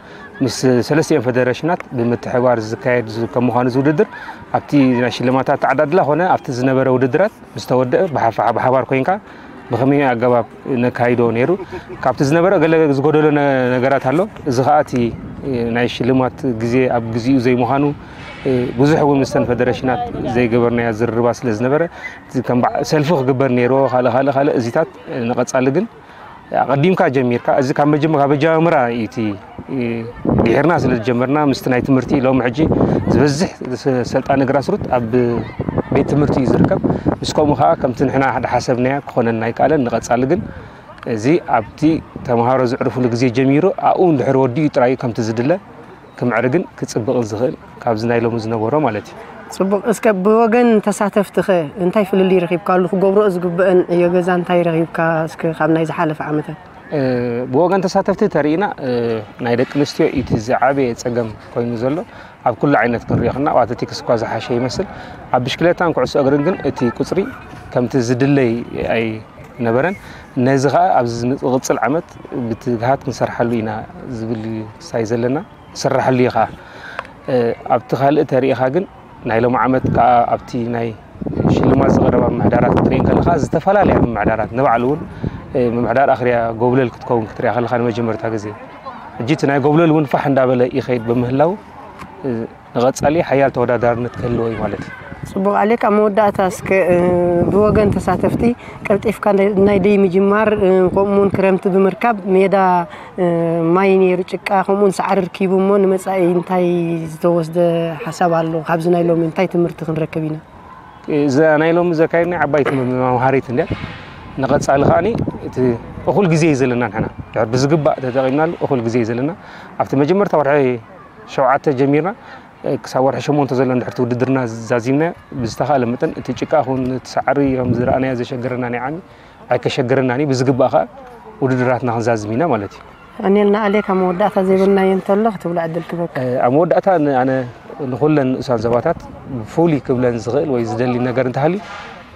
ምስ ሰለስቲኦም ፌደሬሽናት ብምትሕባር ዝካየድ ከም ምዃኑ እዚ ውድድር ኣብቲ ናይ ሽልማታት ተዓዳድላ ኾነ ኣብቲ ዝነበረ ውድድራት ምስ ተወደአ ብሓባር ኮይንካ ብኸመይ ኣገባብ ነካይዶ ነይሩ። ካብቲ ዝነበረ ገለ ዝጎደሎ ነገራት ኣሎ። እዚ ኸኣ እቲ ናይ ሽልማት ግዜ ኣብ ግዚኡ ዘይምዃኑ፣ ብዙሕ እውን ምስተን ፌደሬሽናት ዘይገበርናዮ ዝርርባ ስለ ዝነበረ፣ ከም ሰልፊ ክግበር ነይርዎ፣ ካልእ ካልእ ካልእ እዚታት ንቐጻሊ ግን ኣቐዲምካ ጀሚርካ፣ እዚ ካብ መጀመ ካብ ኣጀማምራ እዩ እቲ ድሒርና ስለ ዝጀመርና ምስቲ ናይ ትምህርቲ ሎም ሕጂ ዝበዝሕ ሰልጣኒ ግራስሩት ኣብ ቤት ትምህርቲ እዩ ዝርከብ። ምስ ከምኡ ከዓ ከምቲ ንሕና ሓሰብናያ ክኾነና ኣይከኣለን። ንቐፃሊ ግን እዚ ኣብቲ ተምሃሮ ዝዕርፉሉ ግዜ ጀሚሩ ኣብኡ እንድሕር ወዲኡ ጥራይ ከምቲ ዝድለ ክምዕርግን ክፅብቕን ዝኽእል ካብዚ ናይ ሎሚ ዝነበሮ ማለት እዩ። ፅቡቕ። እስከ ብወገን ተሳተፍቲ ኸ እንታይ ፍልልይ ረኺብካሉ? ክገብርኦ ዝግበአን ዕዮ ገዛ እንታይ ረኺብካ? እስከ ካብ ናይ ዝሓለፈ ዓመታት። ብወገን ተሳተፍቲ ተሪእና፣ ናይ ደቂ ኣንስትዮ እቲ ዝዓበየ ፀገም ኮይኑ ዘሎ ኣብ ኩሉ ዓይነት ክንሪኦ ከለና ኣብ ኣትሌቲክስ እኳ ዝሓሸ ይመስል። ኣብ ብሽክሌታን ኩዕሶ እግርን ግን እቲ ቁፅሪ ከምቲ ዝድለይ ኣይነበረን። ነዚ ከዓ ኣብዚ ዝቕፅል ዓመት ብትግሃት ክንሰርሓሉ ኢና ዝብል ሳይ ዘለና። ክስራሓሉ እዩ ኸዓ። ኣብቲ ካልእ ተሪኢኻ ግን ናይ ሎም ዓመት ከዓ ኣብቲ ናይ ሽልማት ዝቐረባ ምምሕዳራት ክትርኢ ከለኻ ዝተፈላለያ ምምሕዳራት ንባዕሉ እውን ምምሕዳር ኣኽርያ ጎብለል ክትከውን ክትሪኣ ከለኻ ንመጀመርታ ግዜ ሕጂ እቲ ናይ ጎብለል እውን ፋሕ እንዳበለ ይኸይድ ብምህላው ንቐፃሊ ሓያል ተወዳዳርነት ክህልዎ እዩ ማለት እዩ። ፅቡቕ ኣሌክ፣ ኣብ መወዳእታ እስከ ብወገን ተሳተፍቲ ቀልጢፍካ ናይ ደይ ምጅማር ከምኡውን ክረምቲ ብምርካብ ሜዳ ማይ ነይሩ፣ ጭቃ፣ ከምኡውን ሳዕሪ ርኪቡ እሞ ንመጻኢ እንታይ ዝተወስደ ሓሳብ ኣሎ ካብዚ ናይ ሎሚ እንታይ ትምህርቲ ክንረክብ ኢና? እዛ ናይ ሎሚ ዘካየድና ዓባይ ትምህርቲ መምሃሪት እንድያ። ንቐጻሊ ከዓኒ እቲ እኹል ግዜ እዩ ዘለና ንሕና ድሕር ብዝግባእ ተጠቒምናሉ እኹል ግዜ እዩ ዘለና። ኣብቲ መጀመርታ ወርሒ ሸውዓተ ጀሚርና ክሳብ ወርሒ ሸሞንተ ዘሎ እንድሕርቲ ውድድርና ዛዚምና ብዝተኻለ መጠን እቲ ጭቃ ኹን እቲ ሳዕሪ ከም ዝረኣናዮ ዘሸገረና ናይ ዓሚ ኣይከሸገረናን እዩ። ብዝግባእ ከዓ ውድድራትና ክንዛዝም ኢና ማለት እዩ። ኣኔልና ኣሌ ካብ መወዳእታ ዘይብልናዮ እንተሎ ክትብሎ ዕድል ክበካ። ኣብ መወዳእታ ኣነ ንኩለን ንኡሳን ዘባታት ብፍሉይ ክብለን ዝኽእል ወይ ዝደሊ ነገር እንተሃልዩ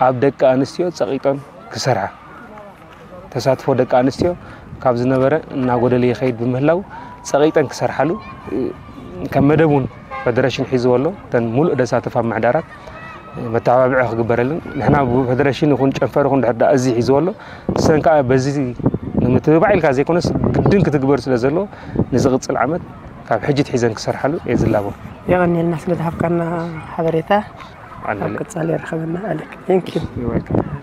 ኣብ ደቂ ኣንስትዮ ፀቂጠን ክሰርሓ ተሳትፎ ደቂ ኣንስትዮ ካብ ዝነበረ እናጎደለ ይኸይድ ብምህላው ፀቂጠን ክሰርሓሉ ከም መደብ እውን ፈደረሽን ሒዝዎ ኣሎ። እተን ሙሉእ ደሳተፋ ምሕዳራት መተባብዒ ክግበረልን ንሕና ብፈደረሽን ይኹን ጨንፈር ይኹን ድሕር ዳኣ እዚ ሒዝዎ ኣሎ። ንሰን ከዓ በዚ ንምትብባዕ ኢልካ ዘይኮነስ ግድን ክትግበር ስለ ዘለዎ ንዝቕፅል ዓመት ካብ ሕጂ ትሒዘን ክሰርሓሉ እየ ዝላቦ። የቐኒልና ስለ ዝሃብካና ሓበሬታ። ኣብ ቀጻሊ የርኸበና ኣሌክ። Thank you።